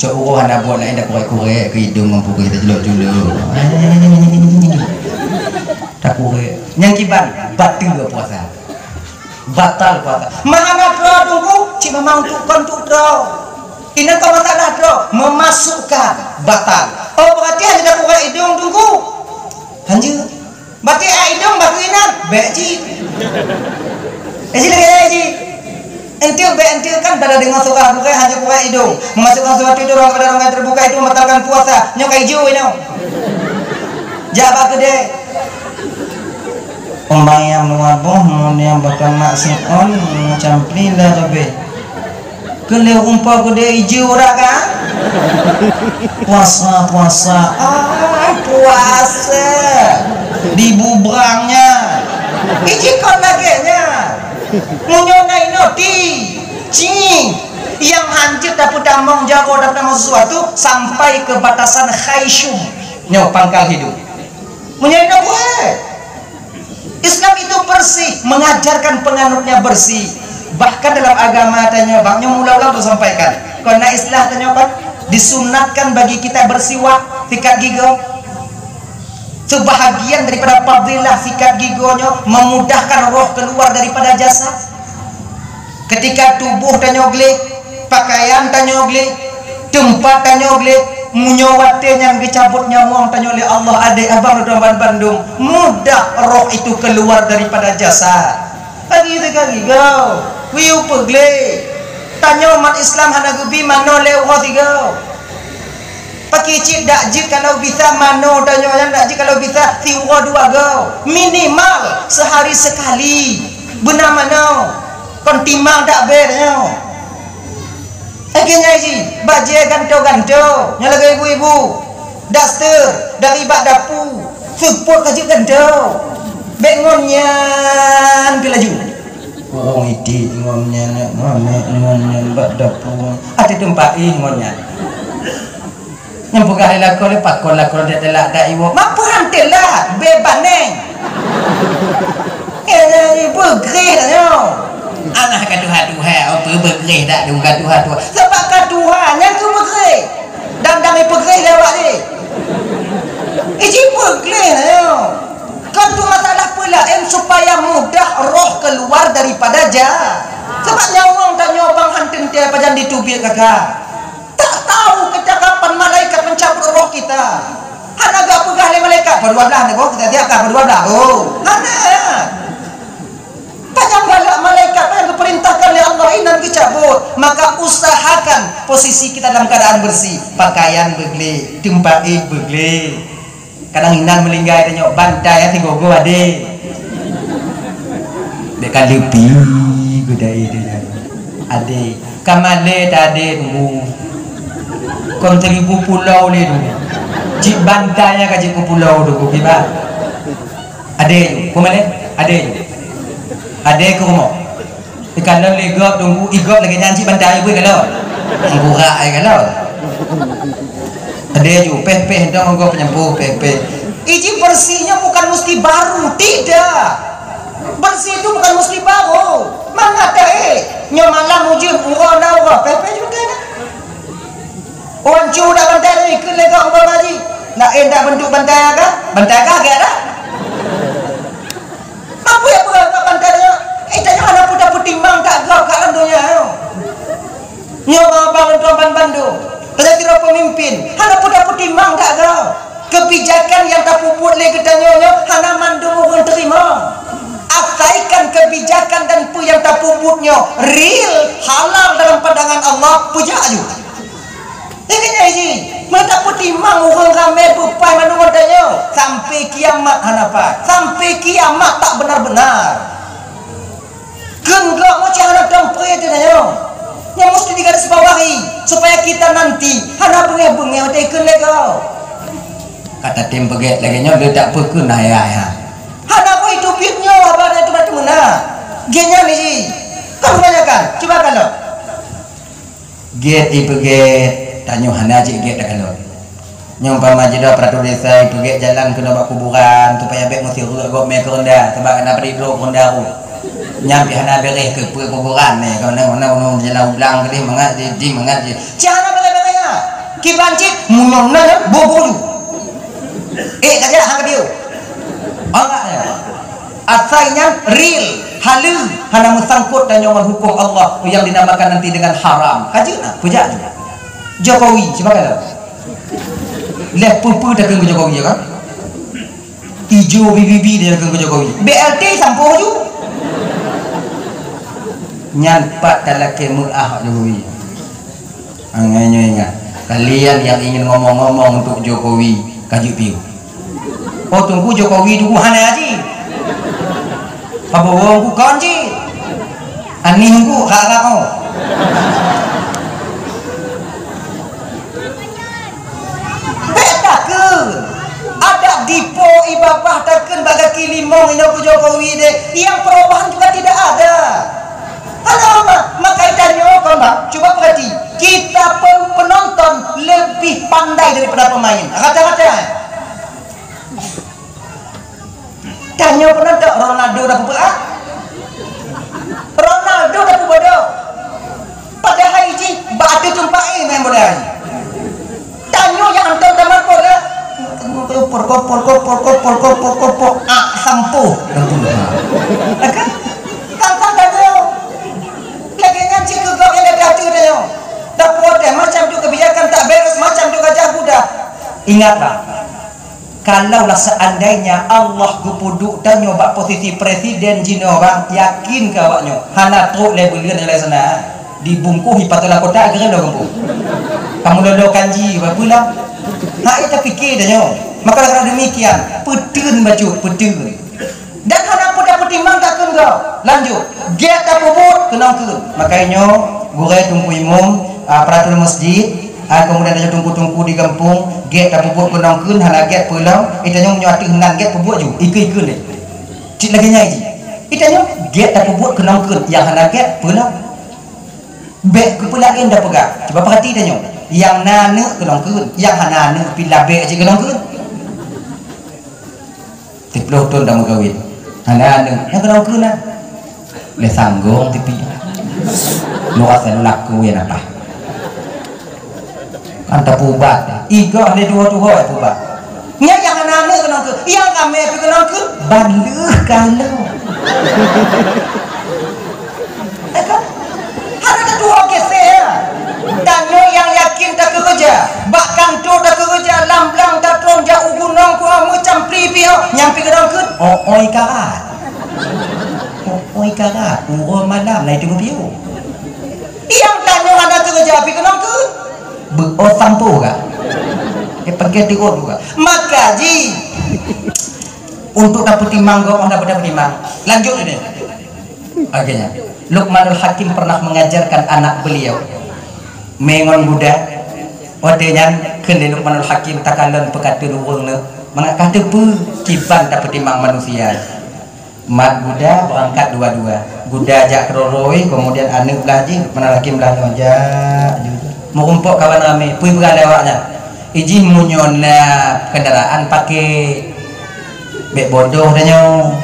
Cok uroe hana buet laén dak kurek-kurek keu idong ngon puri tajulok-julok. Takurek. Nyang kiban bateue puasa. Batal puasa. Mah hana droe tunggu, cit memang untuk kon untuk droe. Ini kau masalah droe, memasukkan batal. Oh, berarti hanya dak kurek idong tunggu. Hanjeuet. Baté ai idong bak inan, bék cit. Eh, cit lagèe nyan cit. Enteuk bék enteuk kan pada deungoe surah bukai hana bukai idong. Memasukkan sesuatu itu dalam keadaan terbuka itu membatalkan puasa. Nyoe ka ijo nyoe. Jak bak keudè. Pembayang dua boh, kemudian bahkan maksiat on, macam pli lah lebih. Keu lheueh rumpok keudè iju urat kan? Puasa, puasa. Ah, puasa. Dibubrangnya. Iji kon lagèe nyan. Meunyoe na inoe ti, ci, nyang hanjeuet tapeutamong jaroe, tapeutamong sesuatu sampai ke batasan khaisyum. Nyoe pangkal hidup. Meunyoe inoe buet. Islam itu bersih, mengajarkan penganutnya bersih. Bahkan dalam agama tanyoe, bak nyoe mula-mula teusampaikan. Kon na istilah tanyoe kan, disunatkan bagi kita bersiwak, sikat gigi. Sebahagian daripada fadilah sikat gigi nyoe memudahkan roh keluar daripada jasad. Ketika tubuh tanyoe gleh, pakaian tanyoe gleh, teumpat tanyoe gleh, Meunyoe watée nyan geucabot nyawöng tanyoe lé Allah, adék abang droe ban-, bandum, mudah roh itu keluar daripada jasad. Lagi teuka gigau, wiyu peuglé. Tanyoe umat Islam hana geubi manoe lé uroe sigoe. Pakri cit dak jeuet kalau bisa manoe tanyoe nyan, dak jeuet kalau bisa siuroe dua goe. Minimal sehari sekali. Beuna manoe. Kon timang dak bée tanyoe. Lagée nyan jih, bajée gantoe-gantoe, nyang lagée ibu-ibu, daster dari bak dapu, seupôt ka jeuet gantoe. Bék ngon nyan keu laju. Ureuëng idik ngon nyan, nyan manék ngon nyan bak dapu, até teumpat éh ngon nyan. Nyang peugah lé lakoe lé pakon lakoe dek teulak dak iwoe. Mapeue han teulak, bée baneng. Eh, jadi beugreh dah nyoe. Alah ka tuha-tuha, apa beugreh dak tu ka tuha-tuha. Sebab ka tuha nyan keu beugreh. Dan dang ipeugreh lé awak ni. Iji beugreh dah nyoe. Kan tu masalah peulaén supaya mudah roh keluar daripada ja. Sebab nyawöng tanyoe bang han teuntée pajan jiteubiet kakak. Tak tahu kecakapan malaikat pencabut roh kita. Hana geupeugah lé malaikat, "Padua blah nego, kita siapkan padua blah." Oh, hana. Panyang galak malaikat, panyang geuperintahkan lé Allah, inan geucabut. Maka usahakan posisi kita dalam keadaan bersih. Pakaian beuglé, teumpat éh beuglé. Kadang inan meulinggai tanyoe, bantai hati gogo adé. Dek ka leupi gudai dia. Adé, ka malée ta adé tunggu. Kon seribu pulau lé tu. Cit bantai ka cit ku pulau tu ku kiban. Adé tu, ku malée? Adé tu. Adé ke rumoh. Ikalon lé gob tunggu, i gob lagée nyan cit bantai bui kalon. Meugurak ai kalon. Adé ju, peh-peh dong gob penyembuh, peh-peh. Iji bersihnya bukan mesti baru, tidak. Bersih itu bukan mesti baru. Mangat dah, eh. Nyoe malam ujeuen, uroe na uroe, peh-peh ju kena. Wan cu dak bantai tadi, keu lé gob umpama jih. Nak eh dak bentuk bantai ka? Bantai ka gét dah. Apa yang berat kat bantai nyoe? Eh, tanyoe hana peutimang that gob kat lam donya nyoe. Nyoe abang lôn tuan ban bandum. Tanyoe sidroe peumimpin, hana peutimang that gob. Kebijakan nyang tapeubuet lé geutanyoe nyoe hana mandum ureuëng teurimong. Asaikan kebijakan dan peue nyang tapeubuet nyoe real, halal dalam pandangan Allah, peujak aju. Nyan keuh nyan jih, meunyoe tapeutimang ureuëng ramé beupai mandum ngon tanyoe, sampai kiamat hana pat, sampai kiamat tak benar-benar. Kheun gob meucah hana tom pré teuh tanyoe. Nyan musti digarisbawahi, supaya kita nanti hana beungéh-beungéh watée kheun lé gob. Ka tatem peugét lagée nyoe, le tak peue kheun hai-hai ha. Hana boh itu biet nyoe haba dan itu batu meunan. Gét nyan jih. Kon kebanyakan, cuba kalon. Gét ipeugét, tanyoe hana cit gét takalon. Nyoe umpama jidong peuraturang desa ipeugét jalan keunoe bak kuburan, supaya bék meusireuk gob mé keureunda, sabab na padit droe keureunda rot. Nyan pih hana beureh keu peue kuburan nyoe, keunoe, keunoe, keunoe jalan ublang keudeh mangat di, di mangat di. Cit hana beureh-beureh nyan. Kiban cit, meunyoe na nyan, boh-boh ju. Eh, ka jak, hana ka biôh. Awak nyan. Asai nyan real, haleue, hana meusangkot tanyoe ngon huköm Allah nyang dinamakan nanti dengan haram. Ka jeuet na, peujak jeuet. Jokowi, sibagai lah. Leh peue-peue takheun keu Jokowi, ya kan? Ijo bibi-bi takheun keu Jokowi. B L T sampôh ju. Nyan pat talakée meu'ah Jokowi. Angai nyoe ingat, kalian yang ingin ngomong-ngomong untuk Jokowi, ka jeuet piôh. Oh, Teungku Jokowi tu hana jih. Prabowo ku kon jih. Anies ku rara oh. Bék takheun. Adak dipo i babah takheun bak gaki limong inoe keu Jokowi deh. Yang perubahan juga tidak ada. Hana mah, maka tanyoe kon bang, cuba perhati. Kita pe-, penonton lebih pandai daripada pemain. Rata-rata. Tanyoe penonton Ronaldo dah peupeue ah? Ronaldo dah peubodoh. Padahai jih bak ateueh teumpat eh main bola. Tanyoe nyang hantom tamat bola. Kopor, kopor, kopor, kopor, kopor, kopor. Ah, sampôh. Sampôh. Kan? Kan, kan, tanyoe. Lagèe nyan cit keu gob nyang gata teuh tanyoe. Tapuwoe teuh macam tu keubijakan tak beres, macam tu ka Dah mudah. Ingatlah, kalaulah seandainya Allah geupeuduek tanyoe bak posisi presiden jinoe, bang, yakin keu awaknyoe hana trok lé buleuen nyang laén sana, dibungkôh ipatôh lam kotak keureun lom gampông. Kamoe lolo kanji bak pulang. Hai tapike tanyoe. Maka karena demikian, peuteun bacut, peuteun. Dan hana peue tapeutimang takheun gob. Lanjut, gét tapeubuet keunong kheun. Makajih nyoe, gurée teungku imum, a, peraturan masjid, a, kemudian ada teungku-teungku di gampông, gét tapeubuet keunong kheun, hana gét peue lom. Ita nyoe meunyoe ateueh nan gét peubuet ju, ikheun-ikheun lé. Cit lagée nyan jih. Ita nyoe gét tapeubuet keunong kheun, nyang hana gét peue lom. Bék keupeue laén tapeugah. Cuba peurati tanyoe. Nyang na aneuk keunong kheun, nyang hana aneuk pih labék cit keunong kheun. Siplôh thon tameukawen. Hana aneuk, nyang keunong kheun na. Lé sanggong tipi. Luas lalu laku ya napa? Kan tapeubat. Igoh lé dua tuho ya peubat. Nyan nyang hana aneuk keunong kheun, nyang ramé pih keunong kheun, ban lheueh ka lheueh. Eh, kan? Hana tatuho kiseh, ya. Tanyoe nyang yakin takeureuja, bak kantô takeureuja, lam blang tatron jak u gunong kuah meucampli pih, nyang pih keunong kheun, oi karat. Oi karat, uroe malam na itu geupiôh. Nyang tanyoe hana keureuja pih keunong kheun. Beuot sampoe ka. Dia pakai tiot juga. Maka jih, untuk tapeutimang gob, hana tapeutimang. Lanjut ini. Akhirnya, Luqmanul Hakim pernah mengajarkan anak beliau, mé ngon guda. Watée nyan kheun lé Luqmanul Hakim, takalon peukateun ureuëng nyoe, mangat ka teupeue kiban tapeutimang manusia. Mat guda beurangkat dua-dua. Guda jak keudroe-droe, keumudian aneuk blah jih, Luqmanul Hakim blah nyoe jak. Meurumpok kawan ramé, peue peugah lé awak nyan. Ijih meunyoe na kendaraan pakai, bék bodoh tanyoe.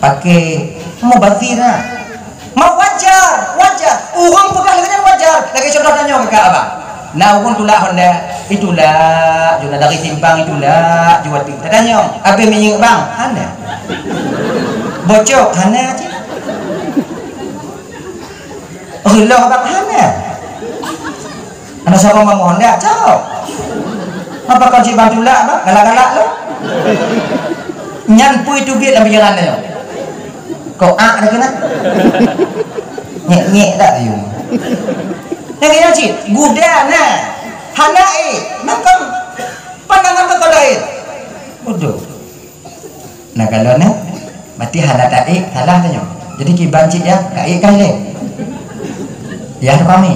Pakai, mubazir na. Ma wajar, wajar. Ureuëng peugah lagée nyan wajar. Lagée contoh tanyoe keu abang. Na ureuëng tulak Honda, itulak, ju na dari simpang itulak, ju ateueh. Tatanyong, "Abéh minyeuk bang?" Hana. "Bocok?" Hana cit. "Reuloh bang?" Hana. Hana saboh meungon dak cok. Apa kau cit bang tulak bang? Galak-galak lo. Nyan pui teubiet lam pikiran dia. Kok ak dah kena? Nyek-nyek dak ayum. Nyang kena cit, guda na. Hana eh, makam pandangan kau lain. Bodoh. Nah, kalau na, berarti hana taék, salah tanyoe. Jadi kiban cit ya, taék kan lé. Ya tu kami.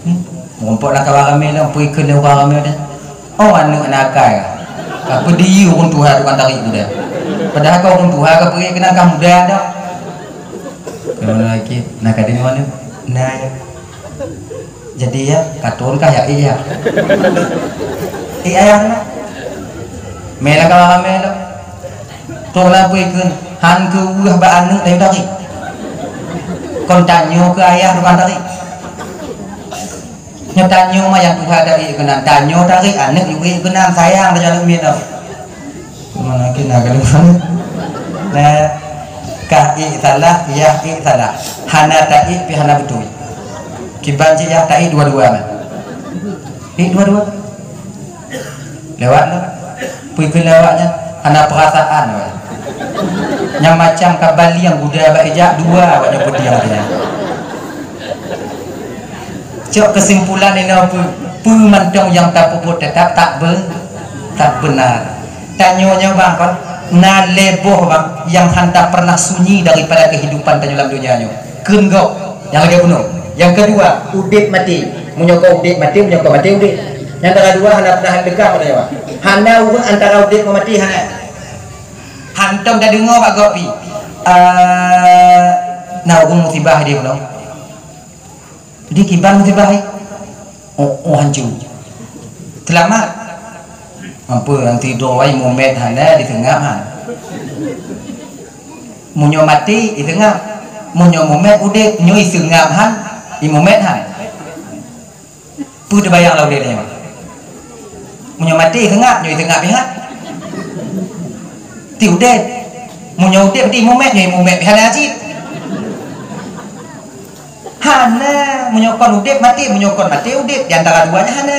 Hmm. Mumpok nak kawan ramé lah, pui kena orang ramé dah. Oh, aneuk nakal. Ka peudiyeu ureuëng tuha tukang tarék muda. Padahai ka ureuëng tuha ka peugét keunan ka muda dah. Keunoe lagée, na ka deungoe aneuk. Nah, ya. Jadi ya, ka thon kah ya, iya. Iya, ya, na. Mé lagée ramé dah. Toh na peue kheun, han keu weueh bak aneuk lé tarék. Kon tanyoe keu ayah tukang tarék. Nyoe tanyoe mah nyang tuha tarék keunan, tanyoe tarék aneuk yue keunan, sayang tanyoe aneuk miet nyoe. Mana kena kali mana? Nah, kah ik salah, yah ik salah. Hana taik pi hana beutôi. Kiban cit yah taik dua-dua mah. Ik dua-dua. Lewat lah. Pui keu lewat nyan hana perasaan weh. Nyang macam ka baliang guda bak ijak dua awak nyoe peudiang dia. Cok kesimpulan inoe peue, peue mantong nyang tapeubuet tetap tak be-, tak benar. Tanyoe nyoe bang kon, na lé boh bang nyang hanta pernah sunyi daripada kehidupan tanyoe lam dunia nyoe. Kheun gob, nyang lagée bunoe. Nyang keudua, udeb maté. Meunyoe kon udeb maté, meunyoe kon maté udeb. Nyang dara dua hana pernah deungoe pada nyoe. Hana ureuëng antara udeb ngon maté hana. Hantom tadeungoe bak gob pi. Eh, na ureuëng musibah di bunoe. Di kiban musibah eh. Oh, oh hancu. Selamat. Ampe nanti doai mumet hana diseungap han. Meunyoe maté, iseungap. Meunyoe mumet udeb, nyoe iseungap han, imumet han. Peue teubayang lam udeb nyoe? Meunyoe maté, iseungap, nyoe iseungap pih han. Ti udeb. Meunyoe udeb, ti imumet, nyoe imumet pih hana cit. Hana, meunyoe kon udeb, maté, meunyoe kon maté, udeb. Di antara dua nyan hana.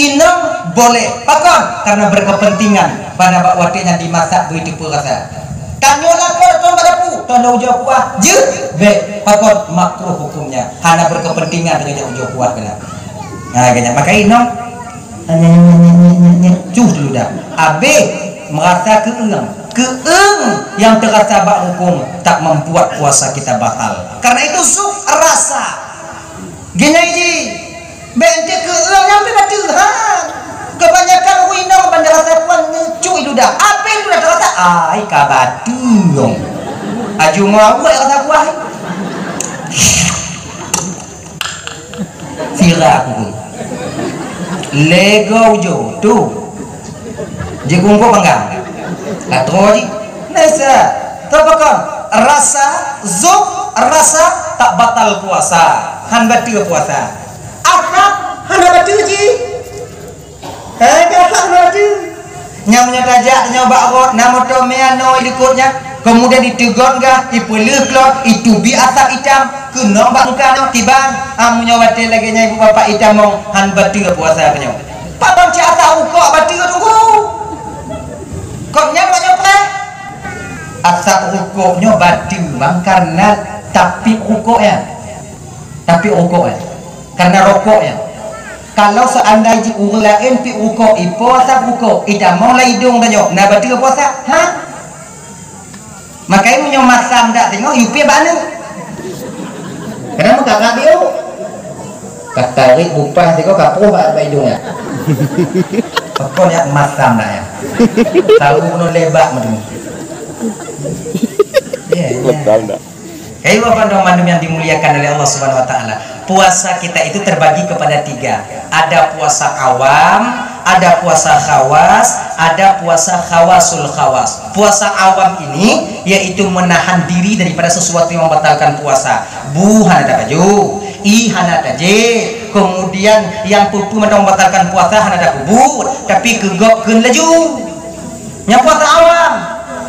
Inong boleh. Pakon? Karena berkepentingan. Pada bak watèe nyan dimasak beu teupeu rasa. Tanyoe lakoe tuan bak dapu, tuan ujoe kuah. Jeuet? Bèk. Pakon? Makruh hukumnya. Hana berkepentingan tanyoe ujoe kuah keunan. Ha, keunan. Maka inong, nyan, nyan, nyan, nyan, nyan, nyan. Cuh dulu dah. Abéh merasa keueung. Keueung yang terasa bak hukum tak membuat puasa kita batal. Karena itu zuk rasa. Gini ji. Bèk ente keu ureueng nyang pi bateue, ha. Kebanyakan ureueng inong ban rasa puan ngeucui ludah. Ape ludah terasa? Ai, ka bateue. Aju ngawet rasa puan. Sira aku tu. Lego ujo tu. Jikungkuk panggang. Latro ji. Nesa. Tapa kon? Rasa, zuk, rasa tak batal puasa. Han bateue puasa. Asap hana bateue ji. Eh, asap hana bateue. Nyang meunyoe tajak nyoe bak rot, na moto meunoe i likot nyan. Kemudian iteugon gah, ipeuleueh klot, itubi asap itam, keunong bak muka nyoe kiban. Ah, meunyoe watèe lagèe nyan ibu bapak itamong, han bateue puasa tanyoe. Padahai cit asap rukok bateue tunggu. Kon nyan bak nyoe preh. Asap rukok nyoe bateue bang karena tapi rukok ya. Tapi rukok ya. Karena rokok ya. Kalau seandai jih ureueng laén pi rukok, ipo asap rukok, itamong lam idong tanyoe, na bateue puasa? Ha? Makanya meunyoe masam dak tengok, yue piep bak aneuk. Kenapa kakak biu? Katarik bupah tengok kapoh bak, bak idong ya. Pokok ya masam dak ya. Tahu kena lebak macam ni. Ya, ya. Masam dak. Kayu apa dong mandum yang dimuliakan oleh Allah Subhanahu wa taala. Puasa kita itu terbagi kepada tiga. Ada puasa awam, ada puasa khawas, ada puasa khawasul khawas. Puasa awam ini yaitu menahan diri daripada sesuatu yang membatalkan puasa. Bu hana tabaju, i hana taje, kemudian yang pupu mandum membatalkan puasa hana tapubuet, tapi keugok keun laju. Nyang puasa awam,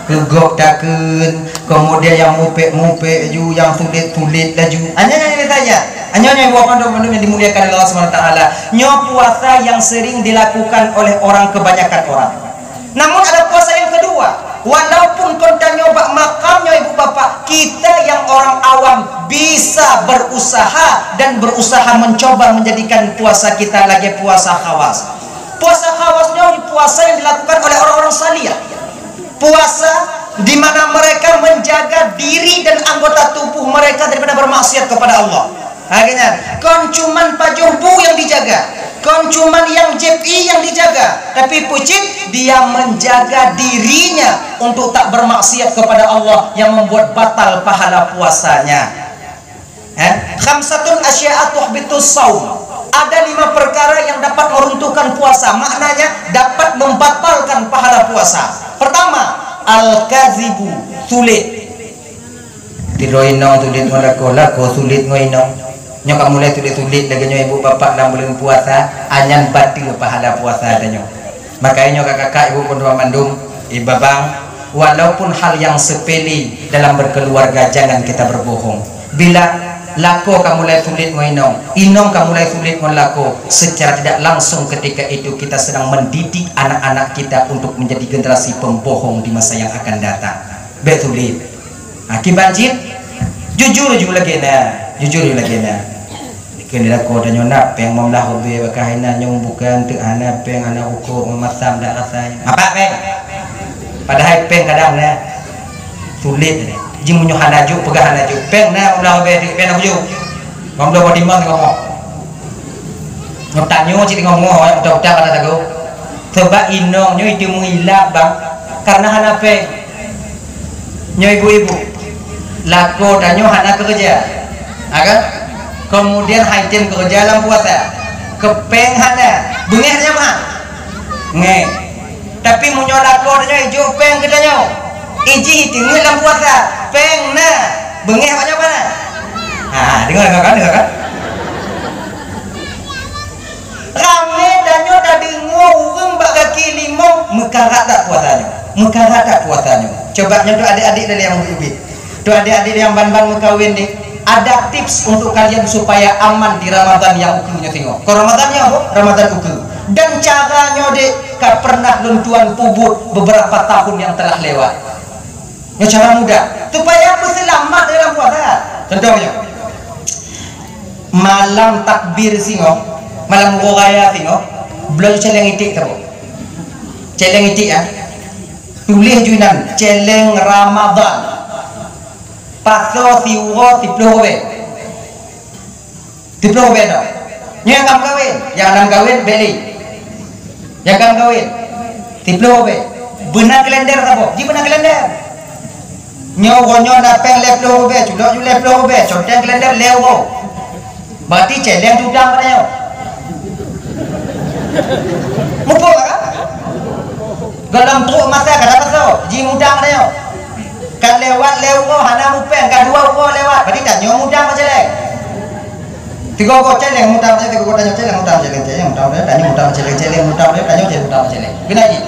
keugok takheun, kemudian nyang mupek-mupek laju, nyang sulet-sulet laju. Hanya nyang biasa saja. Hanya nyang ibu mandum-mandum yang dimuliakan oleh Allah Subhanahu wa taala. Nyoe puasa yang sering dilakukan oleh orang, kebanyakan orang. Namun ada puasa yang kedua. Walaupun kon tanyoe bak makam nyoe ibu bapak, kita yang orang awam bisa berusaha dan berusaha mencoba menjadikan puasa kita lagi puasa khawas. Puasa khawas nyoe puasa yang dilakukan oleh orang-orang saleh. Puasa di mana mereka menjaga diri dan anggota tubuh mereka daripada bermaksiat kepada Allah. Akhirnya, kon cuman pajoh bu yang dijaga, kon cuman yang jeb ie yang dijaga, tapi pucit dia menjaga dirinya untuk tak bermaksiat kepada Allah yang membuat batal pahala puasanya. Eh, khamsatun asya'a tuhbitus shaum. Ada lima perkara yang dapat meruntuhkan puasa, maknanya dapat membatalkan pahala puasa. Pertama, al-kazibu, sulet. Tiroe inong sulet ngon lakoe, lakoe sulet ngon inong. Nyoe ka mulai sulet-sulet lagèe nyoe ibu bapak lam buleuen puasa, anyan bateue pahala puasa tanyoe. Makanya nyoe kakak-kakak, ibu pun mandum, ibu babang, walaupun hal yang sepele dalam berkeluarga jangan kita berbohong. Bila lakoe ka mulai sulet ngon inong, inong ka mulai sulet ngon lakoe, secara tidak langsung ketika itu kita sedang mendidik anak-anak kita untuk menjadi generasi pembohong di masa yang akan datang. Bèk sulet. Ha, kiban cit, jujur ju lagèe na, jujur ju lagèe na. Keu lé lakoe tanyoe na péng, meumlah ubé bak hai na nyoe bukan teuk hana péng, hana rukok, meumasam dak rasai. Mapak péng. Padahai péng kadang na sulet tadi. Ji meunyoe hana jok, peugah hana jok. Péng na meumlah ubé teuk, péng na bujur. Meumlah ubé timang teungoh moh. Nyoe tanyoe cit teungoh moh, utak-utak kata tagoe. Sabab inong nyoe iteumui ilap bang, karena hana péng. Nyoe ibu-ibu, lakoe tanyoe hana keureuja, ha kan? Kemudian han tem keureuja lam puasa, keu péng hana, beungèh nyan mah. Ngèh. Tapi meunyoe lakoe tanyoe ijok péng keu tanyoe, ijih iteungeut lam puasa, péng na, beungèh awak nyoe hana. Ha, deungö, deungö kan, deungö kan? Ramé tanyoe tadeungoe ureueng bak gaki limong, meukarat that puasa nyoe? Meukarat that puasa nyoe? Coba nyoe tu adik-adik dari yang ubit-ubit. Tu adik-adik yang ban-ban meukawen deh. Ada tips untuk kalian supaya aman di Ramadan yang ukeue nyoe singoh. Kon Ramadan nyoe, Ramadan ukeue. Dan cara nyoe deh ka pernah lôn tuan peubuet beberapa tahun yang telah lewat. Nyoe cara mudah supaya peuseulamat dalam puasa. Contoh nyoe. Malam takbir singoh, malam uroe raya singoh, bloe céléng iték saboh. Céléng iték, ya. Tuléh ju inan, céléng Ramadan. Pasoe siuroe siploh ribèe. Siploh ribèe tau. Nyang ka meukawen, nyang hana meukawen, bèk lé. Nyang ka meukawen, siplôh ribèe. Beuna kalender saboh, ji beuna kalender. Nyoe uroe nyoe na pèng lhèe plôh ribèe, culok ju lhèe plôh ribèe, conteng kalender lhèe uroe. Berarti cèlèng ju dang pada nyoe. Muphom kan? Gohlom trôk masa ka tapasoe, ji mudang pada nyoe. Ka lewat lhèe uroe hana mupèng, ka dua uroe lewat, berarti tanyoe mudang meucèlèng. Tiga uroe cèlèng mudang, tiga uroe tanyoe cèlèng mudang, cèlèng, cèlèng mudang, tanyoe mudang, cèlèng, cèlèng mudang, tanyoe cèlèng mudang, cèlèng. Keunan jih.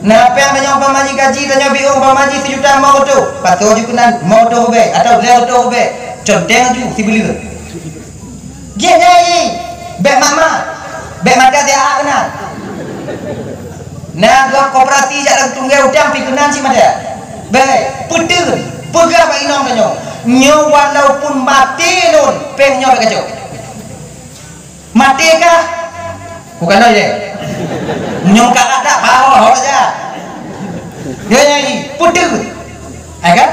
Na pèng tanyoe umpama jih gaji tanyoe biôh umpama jih sijuta limong reutôh, pasoe ju keunan limong reutôh ribèe atawa lhèe reutôh ribèe. Conteng ju sibuleuen. Jih nyang i, bèk mat-mat, bèk mata siat keunan. Na gob koperasi jak lam tunggée utang pi keunan cit mata. Bèk, peuteun, peugah bak inong tanyoe, nyoe walaupun maté lôn, pèng nyoe bèk kacok. Maté kah? Bukan lôn, ya. Nyoe ka rata, bawa, bawa saja. Dia nyanyi, peuteun. Ai kan?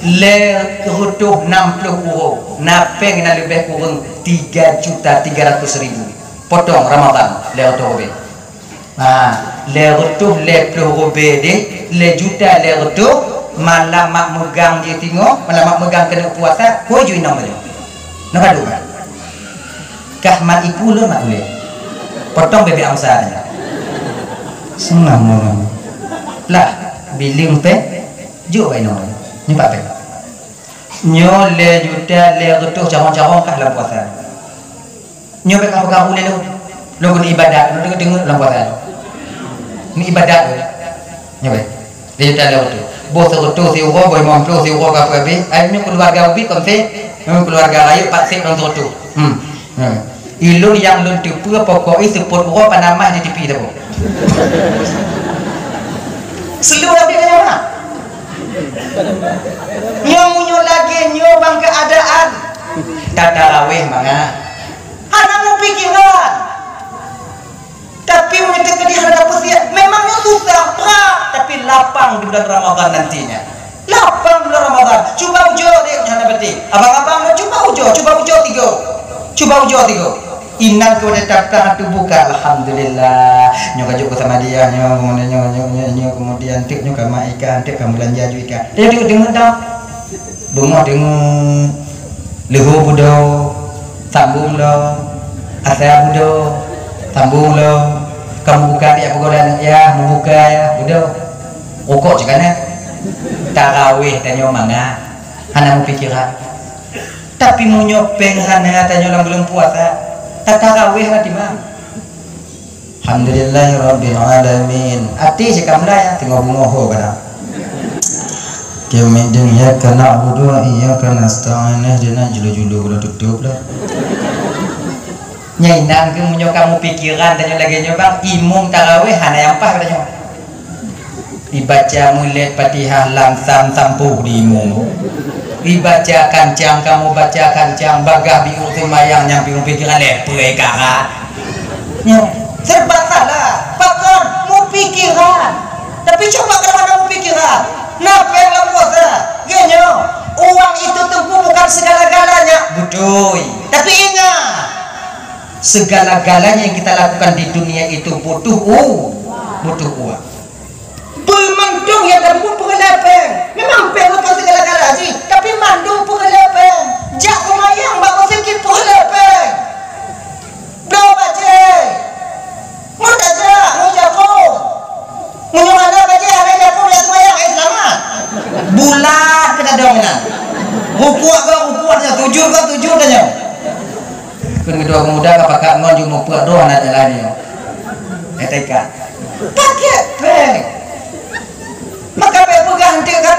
Lhèe reutôh nam plôh uroe, na pèng na leubeh kureueng tiga juta tiga ratus ribu. Potong Ramadhan, lhèe reutôh ribèe. Ha, lhèe reutôh lhèe plôh ribèe deh, lhèe juta lhèe reutôh, malam mak meugang jih tingoh, malam mak meugang keuneuk puasa, koi ju inong meunyoe. Na padub kan? Kah mat iku lôn mat ulèe. Potong bebek angsa nyan. Seunang ngon. Lah, bileng pèng, jok bak inong. Nyoe pat pèng. Nyoe lhèe juta lhèe reutôh carông-carông kah lam puasa. Nyoe bèk kamoe kabu lé lôn. Lôn keuneuk ibadat, lôn deungoe-deungoe lam puasa. Ni ibadat lôn. Nyoe bèk. Lhèe juta lhèe reutôh. Boh seureutôh siuroe, boh limong plôh siuroe ka peuhabéh. Ai nyoe keuluwarga ubit kon sép, nyoe keuluwarga rayeuk pat sép lom seureutôh. Hmm. Hmm. Ilôn nyang lôn teupeue pokok i seupôt uroe panamah di tipi saboh. Seuleueng habéh nyoe na. Nyoe meunyoe lagèe nyoe bang keuadaan. Tatarawéh mangat. Hana mupikeran. Tapi meunyoe teukeudi hana dapeusiat, memang nyoe susah, brat, tapi lapang di bulan Ramadhan nantinya. Lapang di bulan Ramadhan. Cuba ujoe deh, hana beutôi. Abang-abang, cuba ujoe, cuba ujoe tiga. Cuba ujoe tiga. Inan keu watèe tapeugah atu buka, alhamdulillah. Nyoe ka jok keu Samadiyah, nyoe, nyoe, nyoe, nyoe, nyoe, kemudian teuk nyoe ka mak ikan, teuk ka meulanja ju ikan. Dia deungoe, deungoe dah. Beungoh deungoe, leuhô beudôh, sambông lom, asa beudôh, sambông lom. Ka meubuka di peugah lé aneuk yah, meubuka yah, beudôh. Rukok cit ka na. Tarawéh tanyoe mangat, hana mupikeran. Tapi meunyoe pèng hana tanyoe lam buleuen puasa, tatarawéh hana timang. Alhamdulillahirabbil alamin. Até cit ka mulai, teungoh beungoh ho kadang. Keumideung iyyaka na'budu wa iyyaka nasta'in, ihdina julu-julu udah tutup lah. Nyang inan keu meunyoe ka mupikeran tanyoe lagèe nyoe bang, imum tarawéh hana nyang paih tanyoe. Ibaca mulod Fatihah lam sam sampôh di imum. Ibaca kancang, kamoe baca kancang, bagaih biôh seumayang nyang piôh pikeran lé peue kara. Nyoe, serba salah. Pakon? Mupikeran. Tapi cuba kalau ada mupikeran. Na pèng lam puasa. Geuh nyoe, uang itu Teungku bukan segala-galanya. Beutôi. Tapi ingat, segala-galanya yang kita lakukan di dunia itu butuh u-, butuh uang. Peue mantong nyang tapeubuet peureulèe pèng. Memang pèng bukan segala-gala jih, tapi mandum peureulèe pèng. Jak seumayang bak meuseujid peureulèe pèng. Bloe bajèe. Ngon tajak, ngon japông. Meunyoe hana bajèe, hana japông, jak seumayang, eh, seulamat. Bulat keu tadong inan. Rukuk ka rukuk tanyoe, sujud ka sujud tanyoe. Kheun keudua peumuda ka pakat ngon jeuet mupeue droe hana jalan nyoe. Eh, teuka. Pakai pèng. Maka bèk peugah enteuk kan?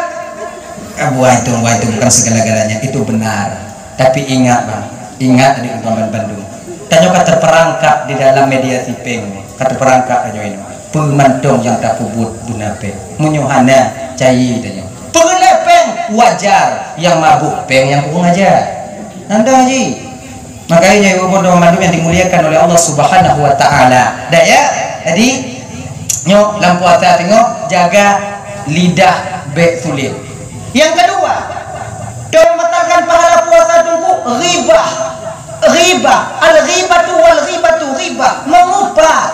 Eh, buah itu, buah itu bukan segala-galanya. Itu benar. Tapi ingat, Bang. Ingat, adik abang bandum. Tanyoe ka terperangkap di dalam media sipeng. Ka terperangkap tanyoe ini. Peue mantong nyang tapeubuet beuna pèng. Meunyoe hana, cai tanyoe. Peureulèe pèng wajar, nyang mabök pèng nyang kurang ajar. Nanda ji. Makanya ibu-ibu dan bandum yang dimuliakan oleh Allah Subhanahu wa taala. Dak ya? Jadi nyoe lam puasa tengok jaga lidah bèk sulet. Yang kedua, dalam membatalkan pahala puasa tunggu ribah. Ghibah, al-ghibatu wal ghibatu ghibah, meumeupat.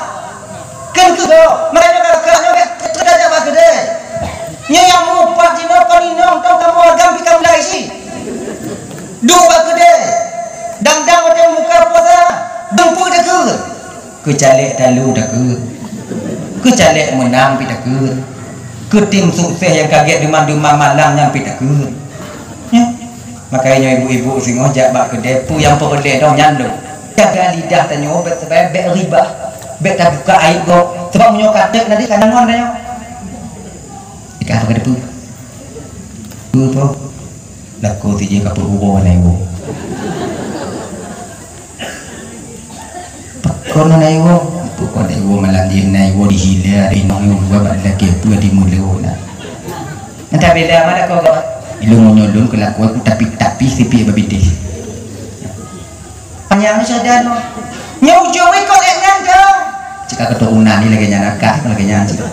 Kheun keuh, makanya kakak nyoe bèk teuka jak bak keudè. Nyoe nyang meumeupat jinoe kon inong tông kamoe agam pih ka mulai cit. Duek bak keudè. Dang-dang watèe buka puasa, dum peue takheun. Keu caleg talu takheun. Keu caleg meunang pih takheun. Keu tim sukses nyang ka gèt deumam-deumam malam nyan pih takheun. Nyoe. Makanya ibu-ibu singoh jak bak keudè, peue nyang peureulèe dong nyan lom. Jaga lidah tanyoe bèk, bèk, bèk ribah. Bèk tabuka aib gob. Sabab meunyoe ka trép nanti ka ngon tanyoe. Ka apa ka teupeue? Peue po? Lakoe sijeuh ka peuhuro naiwoe. Pakon naiwoe? Pakon naiwoe malam jih naiwoe dihila, di nong yue dua bak laki peue di mulo na. Entah beda mana kau kau. Ilung meunyoe lôn keulakuan ku tapi-tapi sipie babideh. Panyang saja no. Nyoe ujong ikot ek nyan tu. Cika keturunan ni lagi nyan akak lagi nyan cik.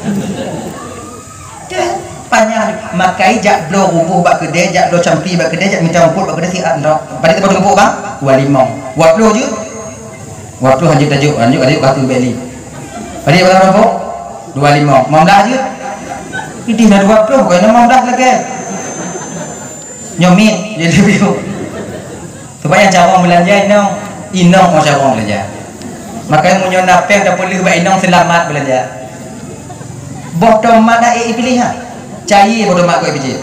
Panyang makai jak bloe ruboh bak keudè, jak bloe campi bak keudè, jak mita rumput bak keudè siat ndok. Pada tempat rumput bang, dua limong. Dua puluh je. Dua puluh hanya tajuk, hanya tajuk batu beli. Pada berapa rumput? Dua limong. Lima belas je. Ini dah dua puluh, bukan lima belas lagi. Nyoe miet, jadi biu. Supaya carông beulanja inong, inong mau carông beulanja. Makanya meunyoe na péng tapeuleuh bak inong seulamat beulanja. Boh tomat na ék ipilih ha. Cayi boh tomat kok ipijit.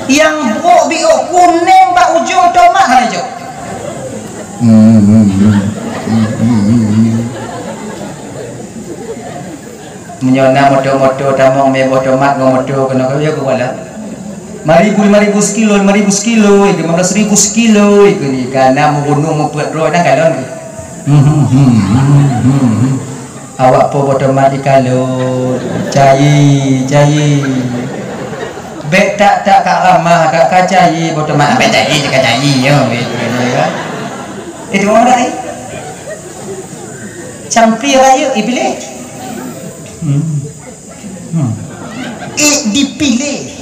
Yang brok biôk kunéng bak ujong tomat hana jok. Meunyoe na moto-moto tamong meuboh tomat ngon moto keunoe ka ya keuwala. Lima ribu, lima ribu sekilo, lima ribu sekilo, lima belas ribu sekilo, ikeu ni ka na meugunong meupeuet droe dan kalon. Awak po boh tomat ikalon, cayi, cayi. Bèk tak-tak ka ramah ka, ka cayi boh tomat. Bèk cayi, ka cayi, yo. Itu orang dah. Campli rayeuk iblih. Hmm. Hmm. Ék dipiléh.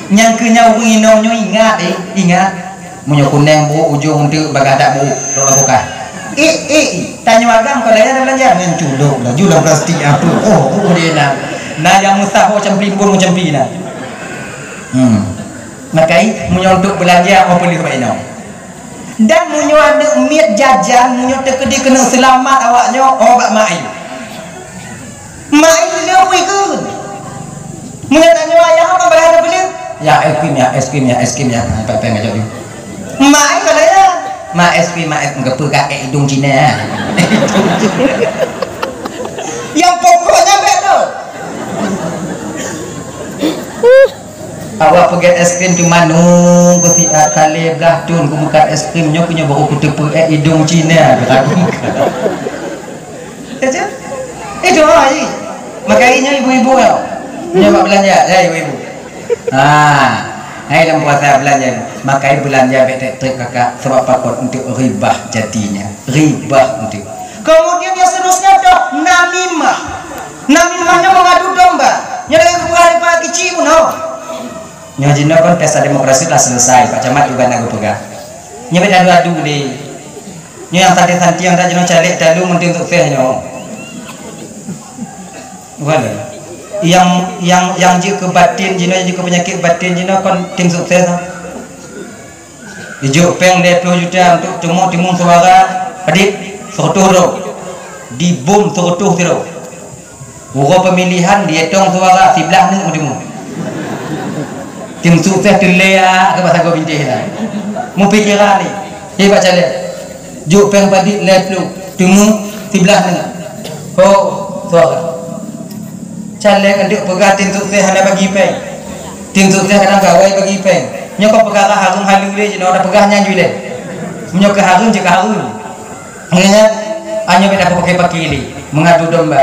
Nyang keu nyan ureueng inong nyoe ingat, eh, ingat. Meunyoe kunéng brok ujong teuk bagah dak brok, tok lakukan. Ék, ék, ék. Tanyoe agam kalau ya beulanja ngon culok laju lam plastik apa. Oh, oh dia na. Na nyang meusaho campli bun campli na. Hmm. Makai meunyoe untuk beulanja oh peuleuh bak inong. Dan meunyoe aneuk miet jajan, meunyoe teukeudi keuneuk seulamat awak nyoe, oh bak mak ayah. Mak ayah le bui keu. Meunyoe tanyoe ayah apa barang ada beli? Ya es krim ya, es krim ya, es krim ya. Apa apa ngajak dia? Mak ayah kalau ya. Mak es krim, mak es krim kepeugah eh idung Cina. Yang pokoknya betul. Awak peugét es krim cuma nunggu siat kali blah thon ku buka es krim nyoe, nyoe baru kuteupeu eh idung Cina kata. Kata, itu hai. Makai nyoe ibu-ibu ya. Nyoe bak belanja ya ibu-ibu. Ha. Hai dalam puasa belanja. Makai belanja bèk trép-trép kakak sebab pakon untuk ribah jadinya. Ribah untuk. Kemudian yang seterusnya dah namimah. Namimah nyoe mengadu domba. Nyoe lagèe geupeugah lé Pak Kici bunoe. Nyoe jinoe kon pesta demokrasi telah selesai, Pak Camat juga na geupeugah. Nyoe beda adu-adu lé. Nyoe nyang santiang-santiang dak jinoe caleg talu meuntang sukses nyoe. Bukan lé. Yang yang yang jeuet keu batin jinoe, yang jeuet keu penyakit batin jinoe kon tim sukses. Ijok péng lhèe plôh juta untuk teumèe timun suara, padit, seureutôh droe. Dibom seureutôh sidroe. Uroe pemilihan dietong suara siblah neuk meuteumèe. Tim sukses teulea keu basa goe bintéh na. Mupikeran ni. Hei bak caleg. Jok péng padit lhèe plôh, teumèe siblah neuk. Ho, suara. Caleg antuk peugah tim sukses hana bagi péng. Tim sukses kadang gawai bagi péng. Nyoe kon peukara hareuem haleue lé jinoe, dak peugah nyan ju lé. Meunyoe keu hareuem cit ka hareuem. Ingat, nyoe beda pakai-pakai lé, mengadu domba.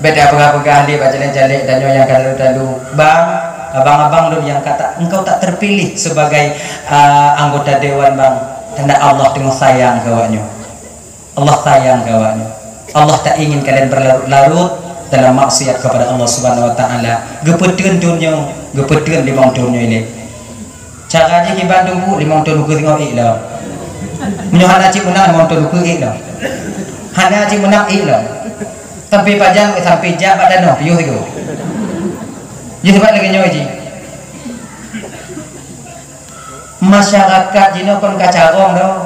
Beda peugah-peugah lé bak caleg-caleg dan nyoe nyang ka lalu-lalu. Bang, abang-abang lôn nyang ka tak, engkau tak terpilih sebagai, ah, anggota dewan, Bang. Tanda Allah teungoh sayang keu awak nyoe. Allah sayang keu awak nyoe. Allah tak ingin kalian berlarut-larut dalam maksiat kepada Allah Subhanahu wa Taala. Geupeuteun thon nyoe, geupeuteun limong thon nyoe ilèe. Cara jih kiban teungku, limong thon ukeue singoh ék lom. Meunyoe hana cit meunang, limong thon ukeue ék lom. Hana cit meunang, ék lom. Sampai pajan, sampai jak bak tanoh, piôh sigoe. Jih sebab lagèe nyoe jih. Masyarakat jinoe kon ka carông doh.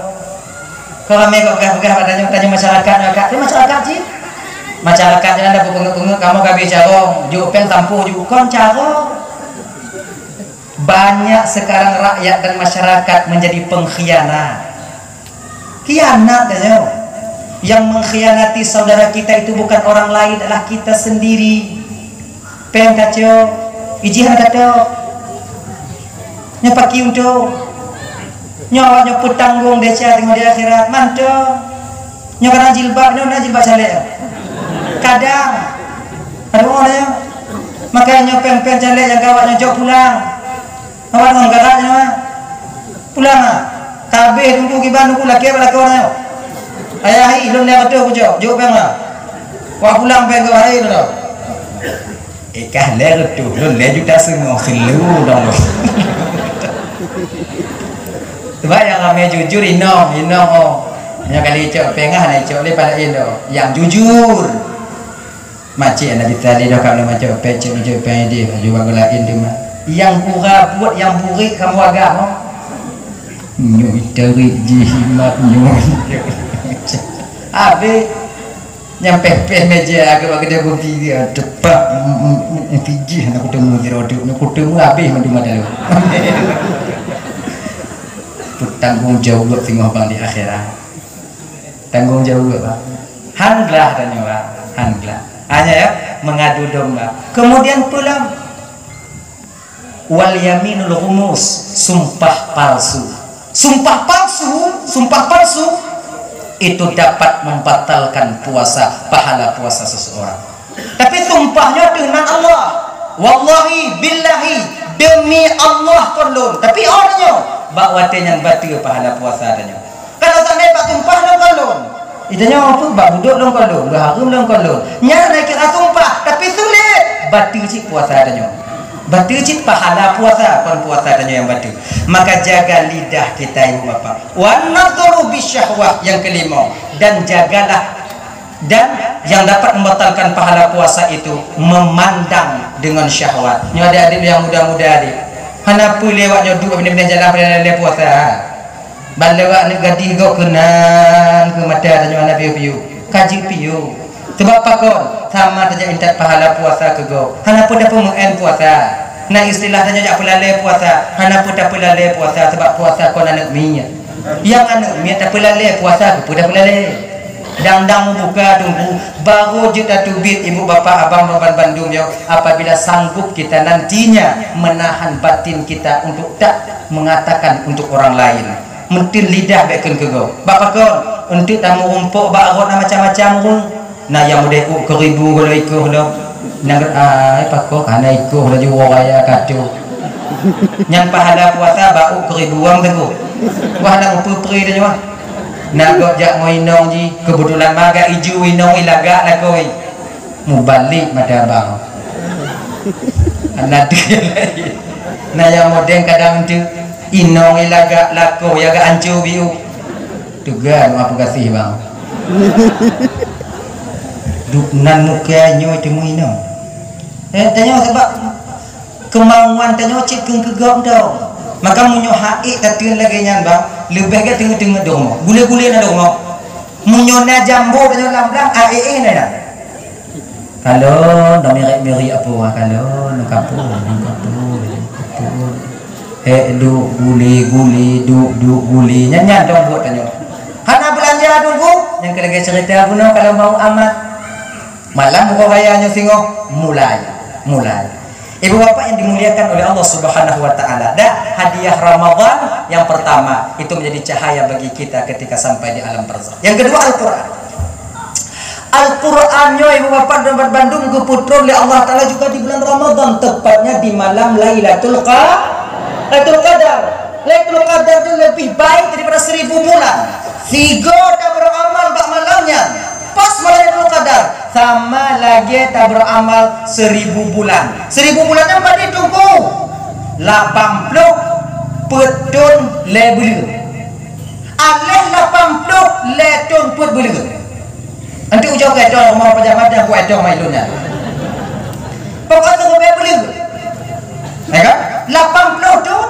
Kon ramè kok peugah-peugah bak tanyoe, tanyoe masyarakat nyoe ka. Tapi masyarakat jih. Masyarakat jih anda peungeut-peungeut kamoe ka habéh carông, jok péng sampôh jih kon carông. Banyak sekarang rakyat dan masyarakat menjadi pengkhianat. Khianat tanyoe. Yang mengkhianati saudara kita itu bukan orang lain, adalah kita sendiri. Péng kacok, ijih hana kacok. Nyoe paki untung. Nyoe awak nyoe peutanggong desya teungoh di akhirat. Mantong. Nyoe kadang jilbab, nyoe na jilbab calék. Kadang. Aduh, nyoe. Maka nyoe péng-péng calék nyang ka awak nyoe jok pulang. Awak ngon galak nyoe, ah. Pulang, ah. Ka habéh teungku kiban teungku lakèe bak lakoe nyoe. Ayah hi, lôn lé beutôi kujok, jok péng, ah. Wah pulang péng keu hai lôn. Eh, kah lé reutôh, lôn lé juta seungoh, kheun lôn dong lôn. Sebab nyang ramè jujur inong, inong, oh. Nyoe kali cok péng, ah, hana icok lé pala inong. Nyang jujur. Macik Nabi Saleh dah kamoe macam pecek macam pede baju bangga lain tu mah. Yang pura buat yang burik kamu agak mo. Nyui tarik jimat nyui. Habis nyampe peh meja aku bagi dia kopi dia tepak. Fiji nak kutemu di rodok nak kutemu habis mandu mata lu. Bertanggung jawab tengok bang di akhirat. Tanggung jawab, Pak. Han glah tanyoe, Pak. Han glah. Hanya ya, mengadu domba. Kemudian pulang. Wal yaminul ghumus, sumpah palsu. Sumpah palsu, sumpah palsu itu dapat membatalkan puasa, pahala puasa seseorang. Tapi sumpah nyoe teuh nan Allah. Wallahi billahi, demi Allah kon lôn. Tapi oh nyoe, bak watèe nyan bateue pahala puasa tanyoe. Kalau seandai bak sumpah lôn kon lôn. Ita nyoe apa? Bak budok lôn kon lôn, bak hareuem lôn kon lôn. Nyan na kira sumpah, tapi sulet. Bateue cit puasa tanyoe. Bateue cit pahala puasa, kon puasa tanyoe nyang bateue. Maka jaga lidah kita ibu bapa. Wan nadhuru bisyahwah yang kelima. Dan jagalah Dan yang dapat membatalkan pahala puasa itu memandang dengan syahwat. Nyoe adik-adik yang muda-muda adik. Hana peue lé awak nyoe duek bini-bini jalan pada lé puasa. Ban lewat aneuk gadih gok keunan keu mata tanyoe hana piôh-piôh. Kaji piôh. Sebab pakon? Sama tajak intat pahala puasa keu gok. Hana peue tapeumeu'en puasa. Na istilah tanyoe jak peulalé puasa. Hana peue tapeulalé puasa sebab puasa kon aneuk miet. Nyang aneuk miet tapeulalé puasa keupeue tapeulalé. Dang-dang mubuka teungku, baru jeuet tateubiet ibu bapak abang ban bandum nyoe apabila sanggup kita nantinya menahan batin kita untuk tak mengatakan untuk orang lain. Meuteun lidah bèk kheun keu gob. Bak pakon, eunteuk tameurumpok bak rot na macam-macam ureueng. Na nyang udép u keuribu golo ikoh lo. Nang ai pakon hana ikoh laju woe raya kacau. Nyang pahala puasa bak u keuribu wang teungku. Wah na mupeupri tanyoe. Na gob jak ngon inong jih, keubeutulan maga iju inong i lagak lakoe. Mubalek mata abang. Anak tu. Na nyang modeng kadang tu inong i lagak lakoe ya ga ancu biu. Tuga maaf gaséh bang. Duek nan muka nyoe teumui inong. Eh tanyoe sebab Keumauan tanyoe cit keu keu gob dong. Maka meunyoe ha'ék tateun lagée nyan bang, leubeh gét teungeut-teungeut dong mo. Gulée-gulée na dong mo. Meunyoe na jambo tanyoe lam blang, ha'ék éh na na. Kalon, dong mirek-mirek apo ah, kalon, dong kapon, dong kapon, kapon. Eh, duek gulée-gulée, duek, duek gulée. Nyan nyan dong buet tanyoe. Hana beulanja dong bu, nyang keu lagée cerita bunoe kalau mau amat. Malam buka raya nyoe singoh mulai, mulai. Ibu bapak yang dimuliakan oleh Allah Subhanahu wa taala, dah hadiah Ramadan yang pertama itu menjadi cahaya bagi kita ketika sampai di alam barzakh. Yang kedua Al-Qur'an. Al-Qur'an nyoe ibu bapak dan bandum geupeutrön lé Allah Taala juga di bulan Ramadan, tepatnya di malam Lailatul Qa-, Lailatul Qadar. Lailatul Qadar itu lebih baik daripada seribu bulan. Sigo taberamal bak malam nyan. Pas malam Lailatul Qadar sama lagée taberamal seribu bulan. Seribu bulan nyan padum teungku? Lapan ploh Peuet thon lhèe buleuen. Aléh lapan ploh lhèe thon peuet buleuen. Nanti ujong keu thon rumoh pajan-pajan buet thon mai lôn nyan. Pokok tu lhèe buleuen. Ya kan? Lapan ploh thon.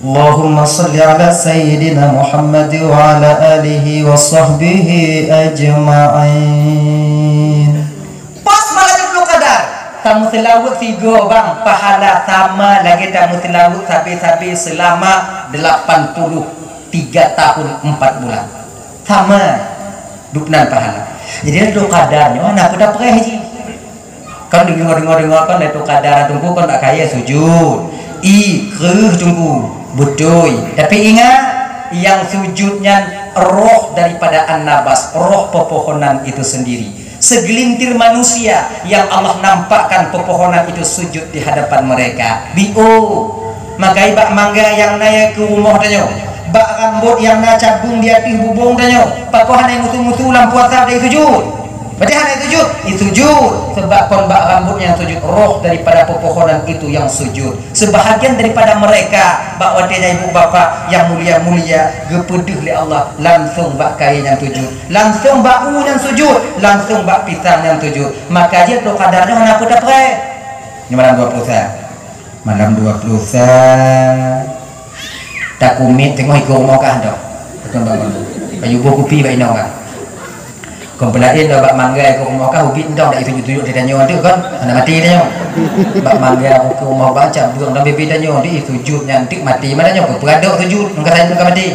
Allahumma salli ala sayyidina Muhammad wa ala alihi wa sahbihi ajma'in. Pas malam Lailatul Qadar, tameuseulaweuet sigoe bang, pahala sama lagèe tameuseulaweuet sabe-sabe seulama delapan puluh tiga tahun empat bulan. Sama dubnan pahala. Jadi Lailatul Qadar nyoe na peue tapreh jih. Kon deungoe-deungoe kan Lailatul Qadar teungku kon bak kayèe sujud. I kreueh teungku, beutôi. Tapi ingat, nyang sujud nyan roh daripada an-nabas, roh pepohonan itu sendiri. Segelintir manusia yang Allah nampakkan pepohonan itu sujud di hadapan mereka. Biôh. Maka bak mangga nyang na keu rumoh tanyoe, bak rambot nyang na cabeueng di ateueh bubông tanyoe, pakon hana musu-musu lam puasa dai sujud? Padahai hana sujud, i sujud. Sebab kon bak rambot nyang sujud, roh daripada pepohonan itu yang sujud. Sebahagian daripada mereka, bak watèe nyan ibu bapak yang mulia-mulia, geupeudeuh lé Allah, langsong bak kayèe nyan sujud, langsong bak u nyan sujud, langsong bak pisang nyan sujud. Maka jih Lailatul Qadar nyoe hana peue tapreh. Nyoe malam dua puluh sa. Malam dua puluh sa. Takumiet teungoh ikoh rumoh kah dah. Betul bang. Kayu boh kupi bak inong kah. Kon peulaén dah bak mangga ikoh rumoh kah ubit dah dak itujuk-tujuk ditanyoe tu kan. Hana mati tanyoe. Bak mangga ikoh rumoh bang cabeueng dan bibi tanyoe di sujud nyan tik mati mana nyoe. Peuradok sujud, mangga tanyoe mangga mati.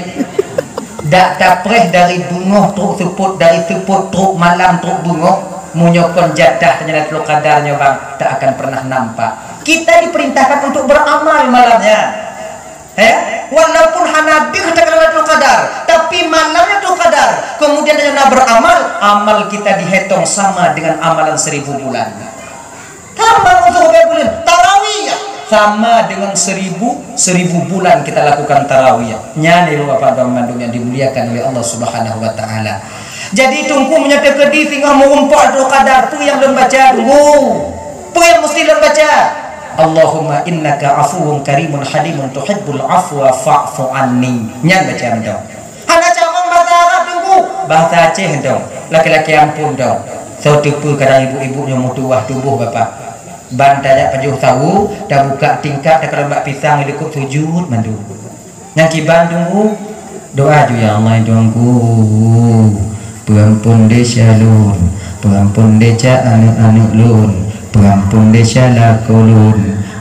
Dak tapreh dari beungoh trok seupôt, dari seupôt trok malam trok beungoh, meunyoe kon jatah tanyoe Lailatul Qadar nyoe bang, tak akan pernah nampak. Kita diperintahkan untuk beramal malamnya. Eh, walaupun hana deuh teuka Lailatul Qadar, tapi malamnya Lailatul Qadar, kemudian tanyoe na beramal, amal kita dihitung sama dengan amalan seribu bulan. Sama untuk lhèe buleuen, tarawih. Sama dengan seribu, seribu bulan kita lakukan tarawih. Nyan ibu bapak dan mandum yang dimuliakan oleh Allah Subhanahu wa taala. Jadi teungku meunyoe teukeudi singoh meurumpok Lailatul Qadar, peue nyang lôn baca dulu? Peue nyang mesti lôn baca? Allahumma innaka afuwun karimun halimun tuhibbul afwa fa'fu anni. Nyan baca mantong. Hana camong bahasa Arab teungku. Bahasa Aceh dong. Laki-laki ampun dong. Soe teupeu kadang ibu-ibu nyoe meutuwah tuboh bapak. Ban tajak pajoh sawu, tabuka tingkap, takalon bak pisang, likot sujud mandum. Nyang kiban teungku, doa ju ya Allah tuanku. Peuampun desya lôn, peuampun desya aneuk-aneuk lôn, peuampun desya lakoe lôn,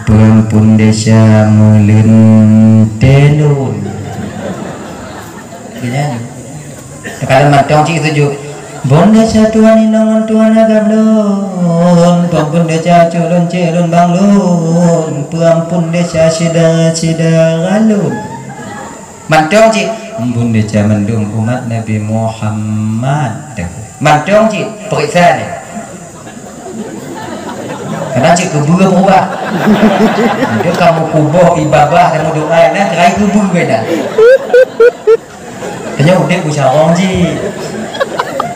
peuampun desya meuleunte lôn. Geutanyoe. Takalon mantong cit sujud. Peuampun desya Tuhan inong ngon Tuhan agam lôn, peuampun desya cok lôn cek lôn bang lôn, peuampun desya syedara-syedara lôn. Mantong cit, ampun desya mandum umat Nabi Muhammad. Mantong cit, peuriksa ni. Kadang cit keubeue beurubah. Dia kamu kuboh ibabah dan doa na, cerai keubeue na. Tanya udép beucarong cit.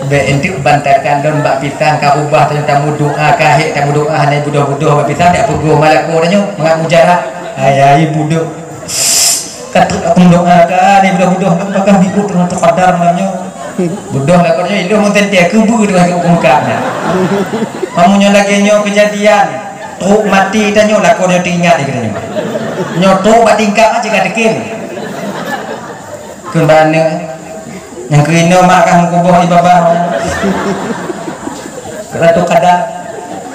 Bèk enteuk bantakan lôn bak pisang ka ubah, tanya tamu doa ka hek, tamu doa hana budoh-budoh bak pisang, dak peugah malako tanya mangat mujarah. Hai, hai, budoh. Ka trok aku meudoa ka ni budoh-budoh, apakah minggu teungoh teuqadar malam nyoe? Budoh lakoe nyoe, ilôn meuteuntèe keubeue teungoh ikôt peungkap nyan. Meunyoe lagèe nyoe keujadian, trok maté tanyoe lakoe nyoe teuingat di geutanyoe. Nyoe trok bak tingkap aja ka teukem. Keumbang nyang keuinoe mak kah meukuboh di babah. Lailatul Qadar.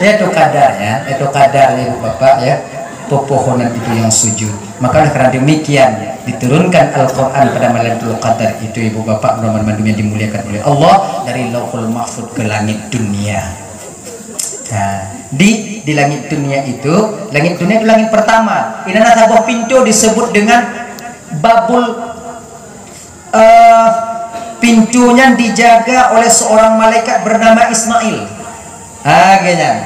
Lailatul Qadar ya, Lailatul Qadar ya ibu bapak ya. Pepohonan itu yang sujud. Maka oleh karena demikian diturunkan Al-Quran pada malam Lailatul Qadar itu ibu bapak dan mandum yang dimuliakan oleh Allah dari Lauhul Mahfud ke langit dunia. Nah, di di langit dunia itu, langit dunia itu langit pertama. Ini ada sebuah pintu disebut dengan Babul eh, pintu nyan dijaga oleh seorang malaikat bernama Ismail. Ha, geuh nyan.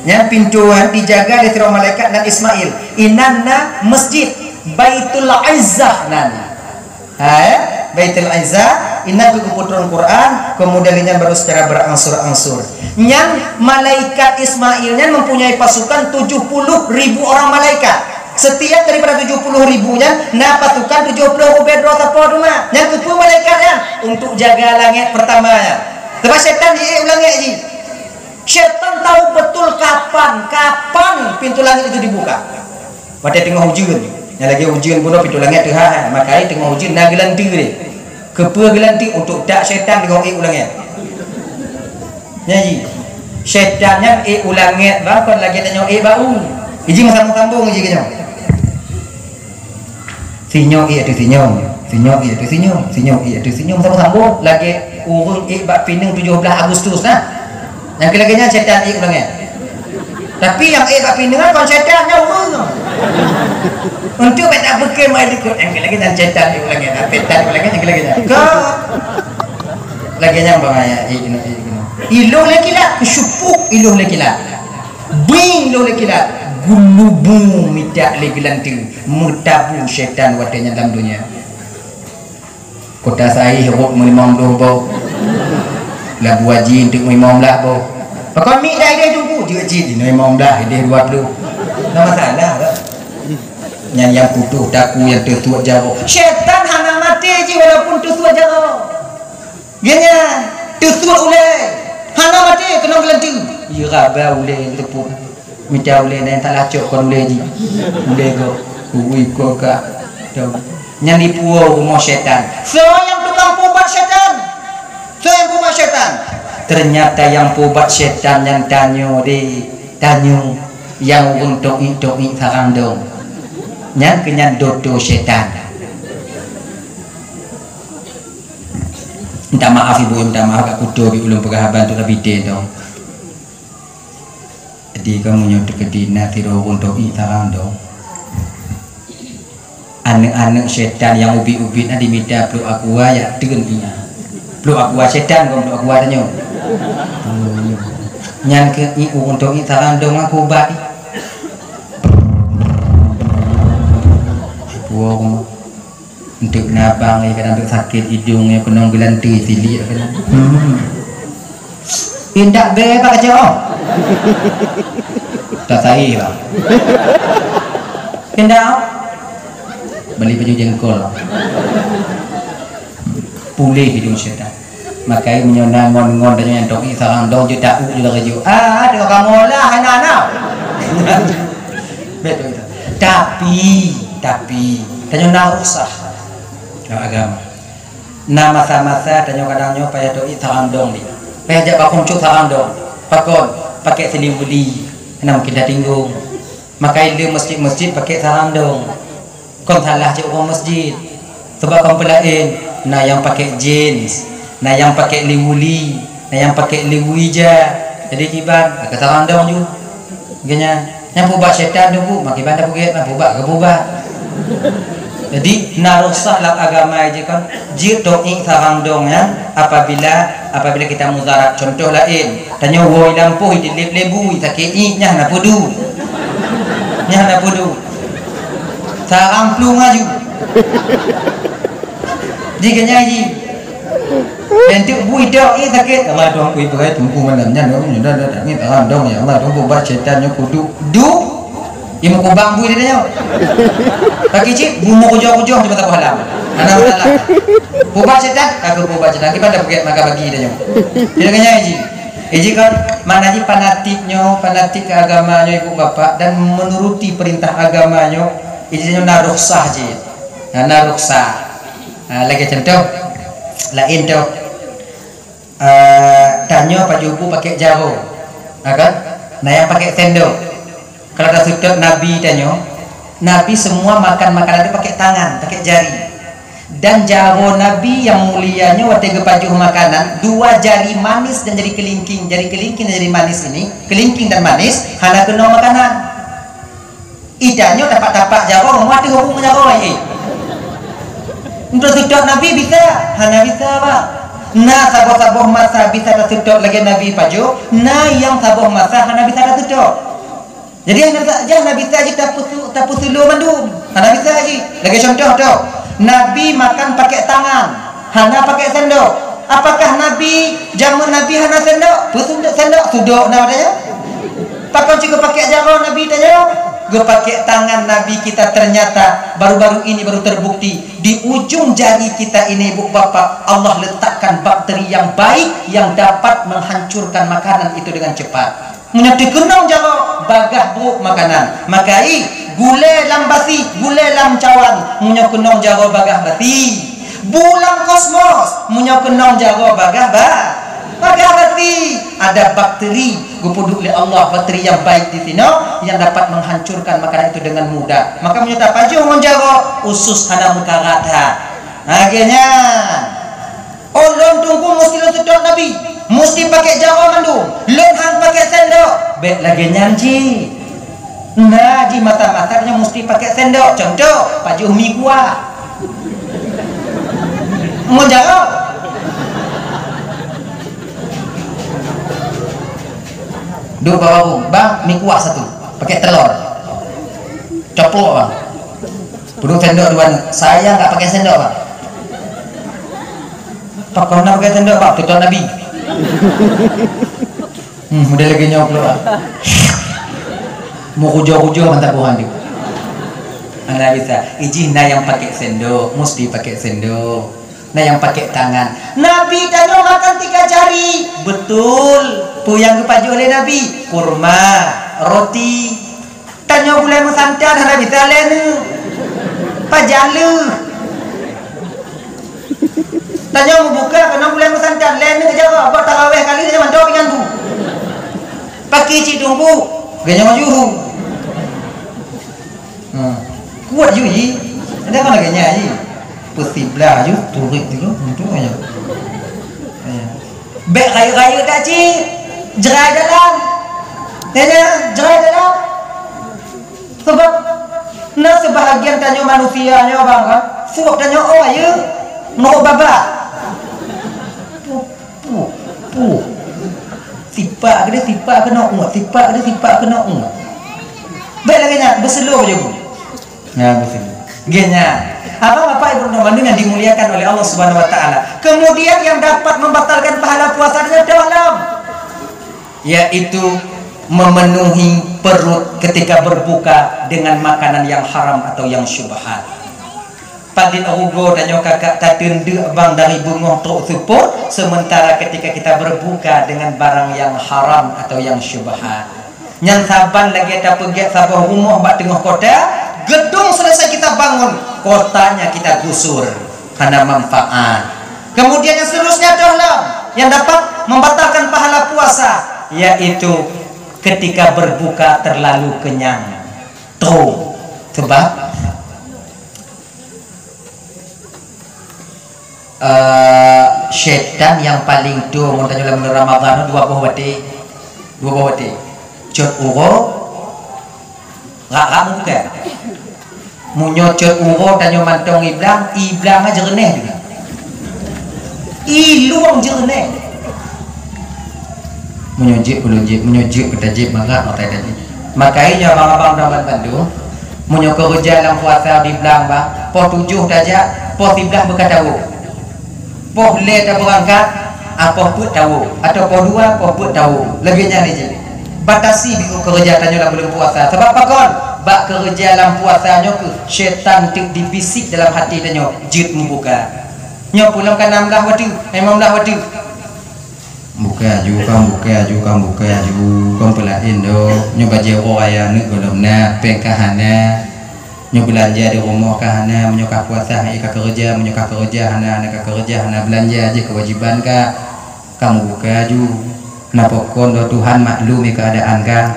Nyan pintu nyan dijaga lé sidroe malaikat nan Ismail. Inan na masjid Baitul Izzah nan. Ha, ya? Baitul Izzah, inan keu geupeutrön Quran, kemudian nyan baru secara berangsur-angsur. Nyan malaikat Ismail nyan mempunyai pasukan tujuh puluh ribu orang malaikat. Setiap daripada tujoh puluh ribu nyan, na pasukan tujoh puluh ribèe droe sapo teuma. Nyan keupeue malaikat nyan? Untuk jaga langèt pertama nyan. Sebab syaitan jiék u langèt jih. Syaitan tahu betul kapan, kapan pintu langit itu dibuka. Watèe teungoh ujeuen. Nyang lagèe ujeuen bunoe pintu langèt teuhah, maka teungoh ujeuen na geulanteue deh. Keupeue geulanteue? Untuk dak syaitan teungoh ék u langèt. Nyan jih. Syaitan nyan ék u langèt bah kon lagèe tanyoe ék bak u. Iji meusambông-sambông iji keunyoe. Sinyoe ék ateueh sinyoe, sinyoe ék ateueh sinyoe, sinyoe ék ateueh sinyoe, meusambông-sambông lagèe ureueng ék bak pineung tujoh blaih Agustus nah. Nyang keu lagèe nyan syaitan ék u langèt. Tapi nyang ék bak pineung kon syaitan, nyan ureueng. Untuk bèk tapeuke mai likot, nyang keu lagèe nyan syaitan ék u langèt, syaitan ék u langèt, nyang keu lagèe nyan. Ka lagèe nyan bang ayah, ék keunoe, ék keunoe. Ilôh lé kilat, keusyupuk ilôh lé kilat. Bring ilôh lé kilat, geulubu mita lé geulanteue, meutabu syaitan watèe nyan lam donya. Kota Saih rot meulimong ploh boh. Labuhan Bajo teuk meulimong blaih boh. Pakon miet dah idéh Teungku, jeuet cit jinoe limong blaih, idéh dua ploh. Hana masalah dah. Nyan nyang putôh takue nyang teusuet jaroe. Syaitan hana maté jih walaupun teusuet jaroe. Geuhnyan teusuet ulèe. Hana maté keunong geulanteue. Iya raba ulèe nyang teupot. Mita ulèe nyan tak lacok kon ulèe jih. Ulèe gob. Ui, kok ka. Nyan dipuwoe rumoh syaitan. Soe nyang tukang peuubat syaitan? Soe nyang peuubat syaitan? Ternyata nyang peuubat syaitan nyan tanyoe deh. Tanyoe nyang ureueng to'i-to'i sarang dong. Nyan keuh nyan doto syaitan. Minta maaf ibu, minta maaf gak kuto bi ulôn peugah haba tu tapi teh tu. Jadi kamu nyoe teukeudi na sidroe ureueng to'i sarang dong. Aneuk-aneuk syaitan nyang ubit-ubit na dimita pluek aqua jak teun ié. Pluek aqua syaitan kon pluek aqua tanyoe. Nyan keuh ié ureueng to'i sarang dong aku ubat. Dua rumah. Untuk nabang, ya, kadang untuk sakit hidung, ya, keunong geulanteue siliek, ya, kadang. Hmm. Indak bèe bak kacau. Tak sai, bang. Indak. Beli baju jengkol. Puléh hidung syaitan. Makai meunyoe na ngon-ngon tanyoe nyang to'i sarang dong jeuet tauk jeuet lagèe jeuet. Ah, tengok kamoe lah, hana na. Betul itu. Tapi, tapi tanyoe na rukhsah dalam agama. Na masa-masa tanyoe kadang nyoe payah to'i sarang dong ni. Payah jak bak kuncut sarang dong. Pakon? Pakai siliwuli. Hana mungkin tatinggong. Makai le masjid-masjid pakai sarang dong. Kon salah cit uroe masjid. Sebab kon peulaén, na nyang pakai jeans, na nyang pakai liwuli, na nyang pakai liwu ija. Jadi kiban, ka sarang dong ju. Geuhnyan, nyang peuubat syaitan tu bu, makiban dah peuget, nyang peuubat ka peuubat. Jadi na rukhsah lam agama je kan, jeuet to'i sarang dong nyan apabila, apabila kita mudarat. Contoh laén, tanyoe woe lampôh jileb lebu sakét ié nyan na peudu. Nyan na peudu. Sarang plueng aju. Jigeunyai ji. Bentuk bui dok ié sakét. Allah Tuhan kui pegai tungku malam nyan dok nyan dah dah ni tahan dong ya Allah tungku bat syaitan nyoe kudu du. Ié meukubang bui dia nyoe. Bagi cit bumoe kujoh-kujoh di mata pahala. Hana masalah. Pubat syaitan, aku pubat syaitan. Kiban dah pakai maka bagi dia nyoe. Dia kenyai ji. Eh, jika mana ji fanatik nyoe, fanatik ke agama nyoe ibu bapak dan menuruti perintah agama nyoe, iji nyoe na rukhsah ji. Na, na rukhsah. Ha, lagèe contoh, laén tu. Eh, tanyoe pajoh bu pakai jaroe. Ha kan? Na nyang pakai sendok. Kalau taseutôt Nabi tanyoe, Nabi semua makan makanan tu pakai tangan, pakai jari. Dan jaroe Nabi nyang mulia nyoe watèe geupajoh makanan, dua jari manis dan jari kelingking, jari kelingking dan jari manis ini, kelingking dan manis, hana keunong makanan. Ita nyoe tapak-tapak jaroe, meunyoe teuh hubung jaroe, eh. Untuk seutôt Nabi bisa, hana bisa, Pak. Na saboh-saboh masa bisa taseutôt lagèe Nabi pajoh, na nyang saboh masa hana bisa taseutôt. Jadi hana sa-, hana bisa ji tapeusu-, tapeusulo mandum. Hana bisa ji. Lagèe contoh tu, Nabi makan pakai tangan, hana pakai sendok. Apakah Nabi, jameun Nabi hana sendok? Peue sendok, sendok sudok na watèe nyan. Pakon cit geupakai jaroe Nabi tanyoe? Geupakék tangan Nabi kita, ternyata baru-baru ini baru terbukti, di ujung jari kita ini, Ibu Bapak, Allah letakkan bakteri yang baik yang dapat menghancurkan makanan itu dengan cepat. Meunyoe teukeunong jaroe, bagah brôk makanan. Maka i, gulée lam basi, gulée lam cawan, meunyoe keunong jaroe bagah basi. Bu lam kosmos, meunyoe keunong jaroe bagah ba-, bagah basi. Ada bakteri geupeuduek lé Allah, bakteri yang baik di sinoe yang dapat menghancurkan makanan itu dengan mudah. Maka meunyoe tapajoh ngon jaroe, usus hana meukarat that. Lagée nyan. Oh, lôn Teungku musti lôn seutôt Nabi, musti pakék jaroe mandum, lôn han pakék sendok. Bék lagée nyan cit. Na jih masa-masa nyoe musti pakék sendok. Contoh, pajoh mi kuah. Ngon jaroe. Duek bak warong, "Bang, mi kuah satu, pakék telor." Copot, Bang. Peuduek sendok dua, "Saya nggak pakai sendok, Bang." "Pakon na pakai sendok, Bang?" "Tutoe Nabi." Hmm, model lagée nyoe pula. Meukujoh-kujoh mata buhan tu. Hana bisa. Ijih na nyang pakai sendok, musti pakai sendok. Na nyang pakai tangan. Nabi tanyoe makan tiga jari. Betul. Peue nyang geupajoh lé Nabi? Kurma, roti. Tanyoe gulai meusantan hana bisa lé nyoe. Pajan lheueh. Tanyoe meubuka keunoe gulai meusantan lé nyoe, jaroe bak taraweh kali nyoe mantong pingan bu. Paki cit Teungku, ganyong juhu. Ha. Kuat ju ji. Ada apa lagée nyan ji? Peusiblah ju, turit dulu untuk aja. Ya. Bék rayeuk-rayeuk that cit. Jrai dalam. Ya, ya, jrai dalam. Sebab na seubahagian tanyoe manusia nyoe, Bang, kan? Suok tanyoe, oh, ayeue, meunurot babah. Puh, puh, puh. Sipak keudeh, sipak keunoe uet, sipak keudeh, sipak keunoe uet. Bék lagée nyan, beuseulo je, Bu. Ya, beuseulo. Lagée nyan. Abang, Bapak, Ibu, teman-teman yang dimuliakan oleh Allah Subhanahu wa Taala. Kemudian yang dapat membatalkan pahala puasa adalah dalam, yaitu memenuhi perut ketika berbuka dengan makanan yang haram atau yang syubhat. Padit rugoe tanyoe kakak tateun deuk bang dari beungoh trok seupôt, sementara ketika kita berbuka dengan barang yang haram atau yang syubhat. Nyan saban lagée tapeugét saboh rumoh bak teungoh kota, gedung selesai kita bangun, kotanya kita gusur, hana manfaat. Kemudian yang seterusnya adalah yang dapat membatalkan pahala puasa, yaitu ketika berbuka terlalu kenyang. Trok. Sebab, eh, syaitan nyang paling tueng ngon tanyoe lam buleuen Ramadhan dua boh watée. Dua boh watée. Cot uroe, rak-rak meubuka. Meunyoe cot uroe tanyoe mantong iblang, iblang jeureunéh juga. Ilueng jeureunéh. Meunyoe jeuet ulôn jeuet, meunyoe jeuet keu tajeuet, mangat makai tajeuet. Maka nyoe abang-abang dan bandum, meunyoe keureuja lam puasa di blang bang, poh tujoh tajak, poh siblaih beukatawoe. Poh lhée tabeurangkat, ah, poh peuet tawoe, atawa poh dua, poh peuet tawoe. Lagée nyan jih. Batasi biôh keureuja tanyoe lam buleuen puasa. Sabab pakon? Bak keureuja lam puasa nyoe keuh syaitan teuk dibisik dalam hati tanyoe jeuet meubuka. Nyoe pulom ka nam blah watée, limong blah watée. Buka aju, kam buka aju, kam buka aju, kam peulaén doh. Nyoe bajée uroe raya neuk gohlom na, péng ka hana. Nyoe beulanja di rumoh ka hana, meunyoe ka puasa hai ka keureuja, meunyoe ka keureuja hana, hana ka keureuja hana beulanja jih keuwajiban ka. Kam buka aju. Na pakon doh Tuhan maklum keadaan ka.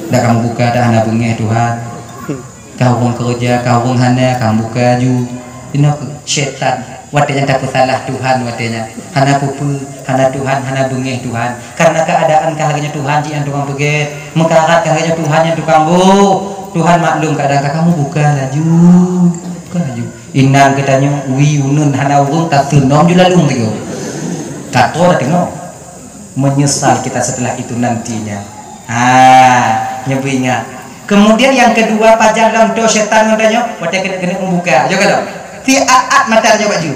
Dak kam buka dak hana beungéh Tuhan. Ka ureuëng keureuja, ka ureuëng hana, ka meubuka aju. Inoe kheueh syaitan. Watée nyan tapeusalah Tuhan watée nyan. Hana peue-peue, hana Tuhan, hana beungéh Tuhan. Karena keadaan ka lagée nyoe Tuhan jih nyang tukang peugét. Meukarat ka lagée nyoe Tuhan nyang tukang boh. Tuhan maklum keadaan ka, kamoe buka laju. Buka laju. Inan geutanyoe, wie uneun hana ureuëng, taseunom ju lalong sigoe. Ka troh tateungoh. Menyesal kita setelah itu nantinya. Ha, nyoe beuingat. Kemudian yang kedua, pajan lom toe syaitan ngon tanyoe, watée keuneuk-keuneuk meubuka. Jok ka lom. Siat-at mata tanyoe bak ju.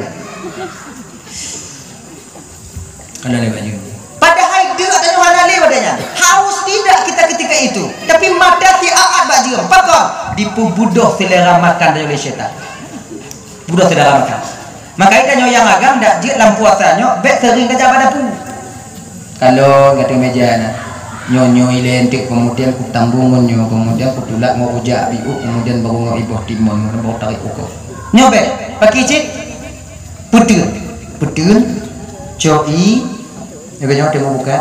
Hana lé bak ju. Padahai deuk tanyoe hana lé watée nyan. Haus tidak kita ketika itu. Tapi mata siat Ipeubudoh seulera makan tanyoe lé syaitan. Budoh seulera makan. Maka tanyoe nyang agam dak jeuet lam puasa nyoe, bék seuring tajak bak dapu. Kalon gata meja na. Nyoe-nyoe ilée enteuk, kemudian kutambong ngon nyoe, kemudian kutulak ngon rujak biôk, kemudian baru ngon iboh timon, baru tarék rukok. Nyoe bék, pakri cit. Peuteun. Peuteun. Cok ie. Nyoe, nyoe teuh meubuka.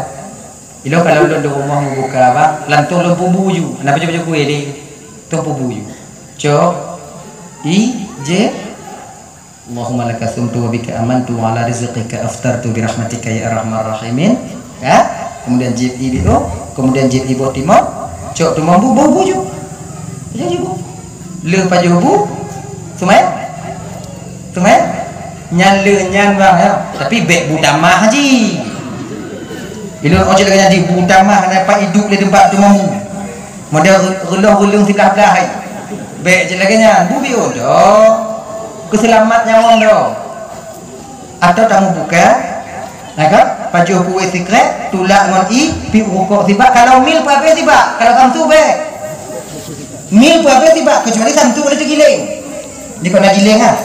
Ilôn kalau lôn di rumoh meubuka, bang, lantong lôn peubu ju. Hana pajoh-pajoh kueh lé. Tong peubu ju. Cok. Ie, jép. Allahumma laka sumtu wa bika amantu wa ala rizqika aftartu bi rahmatika ya arhamar rahimin. Ya? Kemudian jép ie biôk, kemudian jép iboh timon, cok teumon bu, bu, bu ju. Jadi bu. Lheueh pajoh bu, seumayang. Seumayang. Nyan lheueh nyan bang ya. Tapi bék bu tamah ji. Ilôn ojok lagée nyan ji bu tamah, hana pat iduek lé teumpat teumon bu. Model reuloh-reuleung siblah-blah hai. Bék cit lagée nyan, bu biôh doh. Keuseulamat nyawöng doh. Atawa tameubuka, na kan? Pajoh kueh sikrek, tulak ngon ie, piep rukok sibak. Kalau mil peuhabéh sibak, kalau samsu bék. Mil peuhabéh sibak, keucuali samsu ada teugiléng. Di kona giléng ah.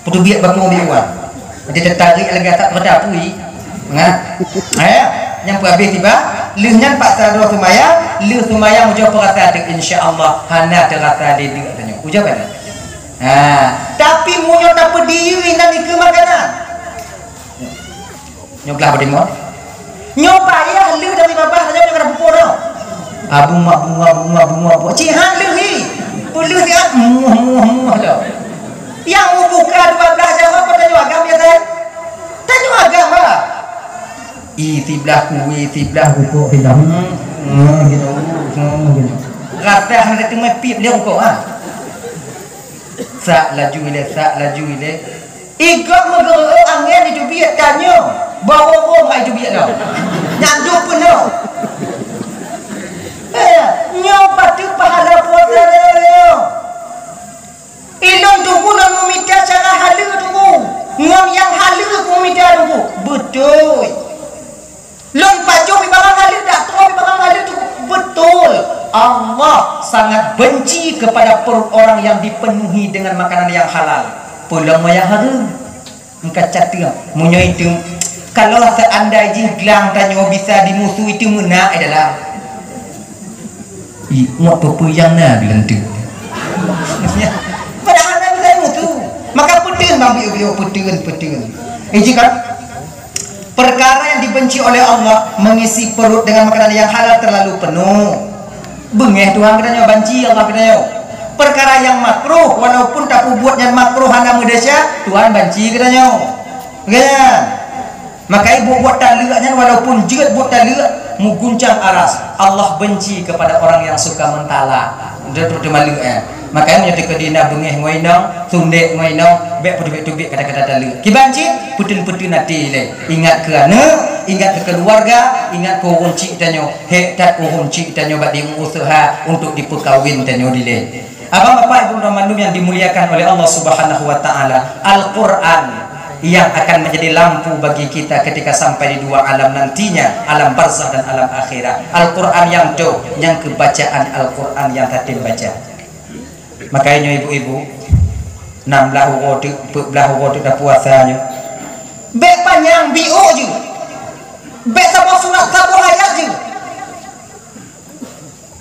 Peuteubiet bakong di luwa. Nanti teutarek lagée atak peurata apui. Nah. Eh, nyang peuhabéh tiba, lheueh nyan paksa droe seumayang, lheueh seumayang ujoe peurasa teuk, insya Allah hana teurasa lé deuk tanyoe. Ujoe ka na. Ha, tapi meunyoe tapeudiri nan dikeue makanan. Nyoe glah beudeungoe. Nyoe payah lheueh dari babah saja udah kada pupuk dah. Abu mabua, abu mabua, abu. Cih han lheueh hi. Peulheueh siat muah, muah, muah dah. Yang mubuka dua belas jam apa tanyoe agam biasa? Tanyoe agam bah. I siblah kueh, siblah rukok, siblah. Hmm, hmm, gitu. Hmm, gitu. Rasa hana teumé pip dia rukok ah. Sak laju ilée, sak laju ilée. Igok meugeureuek angén iteubiet tanyoe, baro rhom hai teubiet nyoe. Nyan duek peunoh. Eh, nyoe pateuh pahala puasa nyoe. Ilôn teungku lôn meumita cara haleue teungku. Ngon nyang haleue kumeumita teungku. Beutôi. Lôn pajoh ibarat haleue, dak troh ibarat haleue tu beutôi. Allah sangat benci kepada perut orang yang dipenuhi dengan makanan yang halal. Peulom nyang hareuem. Engka cateung, meunyoe itu, kalau seandai jih glang tanyoe bisa dimusu itu meunak adalah. Ih, ngot peue-peue nyang na bilang tu. Padahal na bilang tu. Maka peuteun bang biu-biu, peuteun, peuteun. Eh, jika perkara yang dibenci oleh Allah mengisi perut dengan makanan yang halal terlalu penuh. Beungéh Tuhan geutanyoe, banci Allah geutanyoe. Perkara yang makruh, walaupun tapeubuet nyan makruh hana meudesya, Tuhan banci geutanyoe. Kan? Maka buet-buet taleuek nyan walaupun jeuet buet taleuek meuguncang aras, Allah benci kepada orang yang suka mentala. Dia tu maleuek eh. Maka meunyoe teuka dina beungéh ngon inong, sundek ngon inong, bék peuteubiet-teubiet kata-kata taleuek. Kiban cit, peuteun-peuteun até ilée. Ingat keu aneuk, ingat keu keuluwarga, ingat keu ureueng chik tanyoe. Hék that ureueng chik tanyoe bak diusaha untuk dipeukawen tanyoe dilée. Abang, Bapak, Ibu, dan mandum yang dimuliakan oleh Allah Subhanahu wa Ta'ala, Al-Quran yang akan menjadi lampu bagi kita ketika sampai di dua alam nantinya, alam barzakh dan alam akhirat. Al-Quran nyang toh, nyang keu bacaan Al-Quran nyang tatem baca. Makanya ibu-ibu, enam belas uroe tu, empat belas uroe tu dah puasa nyoe. Bék panyang biôk ju. Bék saboh surat, saboh ayat ju.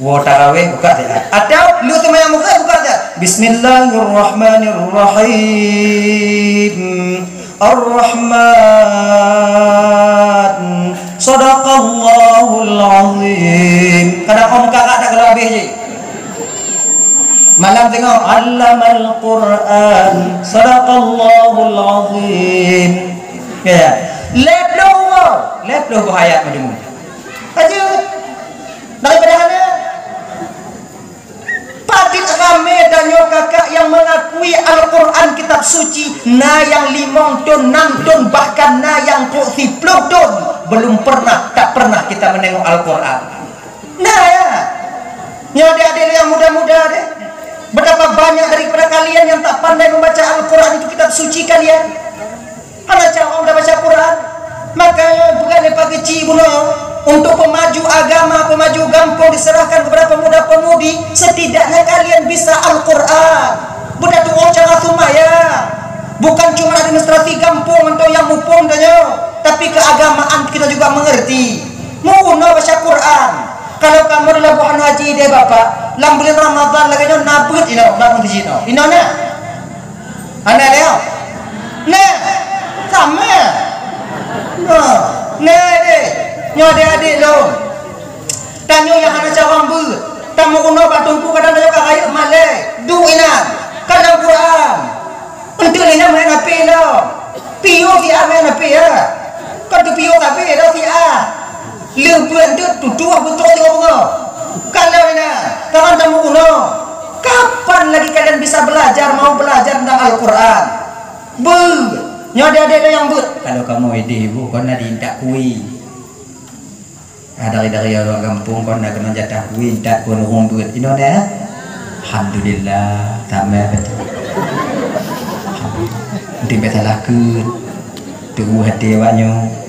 Woe tarawih buka saja. Atau lu semayang maghrib buka saja. Bismillahirrahmanirrahim. Ar-Rahman. Sadaqallahul Azim. Kadang orang muka tak kalau habis je. Malam tengok, Allamal Quran. Sadaqallahul Azim. Ya. Lhèe ploh, lhèe ploh buah ayat madum. Aja. Daripada hana. Padit ramé tanyoe kakak yang mengakui Al-Quran Kitab Suci, na yang limong ton, enam ton, bahkan na yang trok siploh ton. Belum pernah, tak pernah kita menengok Al-Quran. Nah, ya. Nyoe adik-adik yang muda-muda deh. Betapa banyak daripada kalian yang tak pandai membaca Al-Quran itu Kitab Suci kalian. Hana cara dah baca Quran. Maka bukan lepas kecil bunoe untuk pemaju agama, pemaju gampông diserahkan kepada pemuda-pemudi. Setiap Tidaknya kalian bisa Al-Quran, beudatu'oh cara seumayang. Bukan cuma administrasi gampông atau nyang muphom tanyoe, tapi keagamaan kita juga mengerti. Meurunoe baca Quran. Kalau kamoe di Labuhan Haji deh Bapak, lam buleuen Ramadhan lagèe nyoe na beuet inoe bak meuseujid nyoe. Inoe na? Hana lé? Nah, sama. Ha, nah deh. Nyoe adék-adék lôn. Tanyoe nyang hana cawang beuet. Tameurunoe bak teungku kadang tanyoe ka rayeuk malèe. Duek inan. Kadang Quran. Enteuk lé nyan main H P lom. Piôh siat main H P ya. Kon teupiôh H P dah siat. Lheueh beuet enteuk tutoe beutôi tiga bunga. Kalau inan, kawan tameurunoe. Kapan lagi kalian bisa belajar, mau belajar tentang Al-Quran? Beuet. Nyoe adék-adék nyang beuet. Kalau kamoe idéh ibu, kon na diintat kui. Ah, dari-dari ureueng gampông kon na keunong jatah kui, intat kon ureueng beuet. Inoe na? Alhamdulillah, tamah beutôi. Nibak salah keu. Teuh até awak nyoe.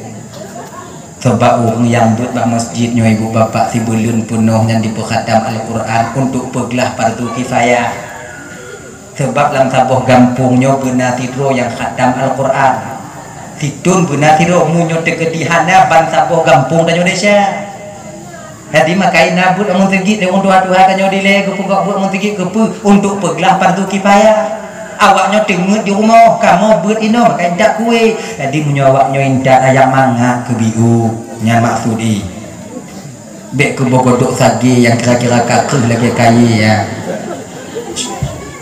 Sabab ureueng nyang beuet bak meuseujid nyoe ibu bapak sibuleuen peunoh nyan jipeuhatam Al-Quran untuk peuglah fardu kifayah. Sabab lam saboh gampông nyoe beuna sidroe nyang khatam Al-Quran. Sithôn beuna sidroe, meunyoe teukeudi hana ban saboh gampông tanyoe desya. Jadi makajih na beuet lam meuseujid lé ureueng tuha-tuha tanyoe dilèe geupeugah beuet meuseujid keupeue? Untuk peuglah fardu kifayah. Awak nyoe teungeut di rumoh, kamoe beuet inoe makajih intat kueh. Jadi meunyoe awak nyoe intat ayam mangat keu biôh, nyan maksud jih. Bèk keuboh godok sagé nyang kira-kira ka kreueh lagèe kayèe, ya.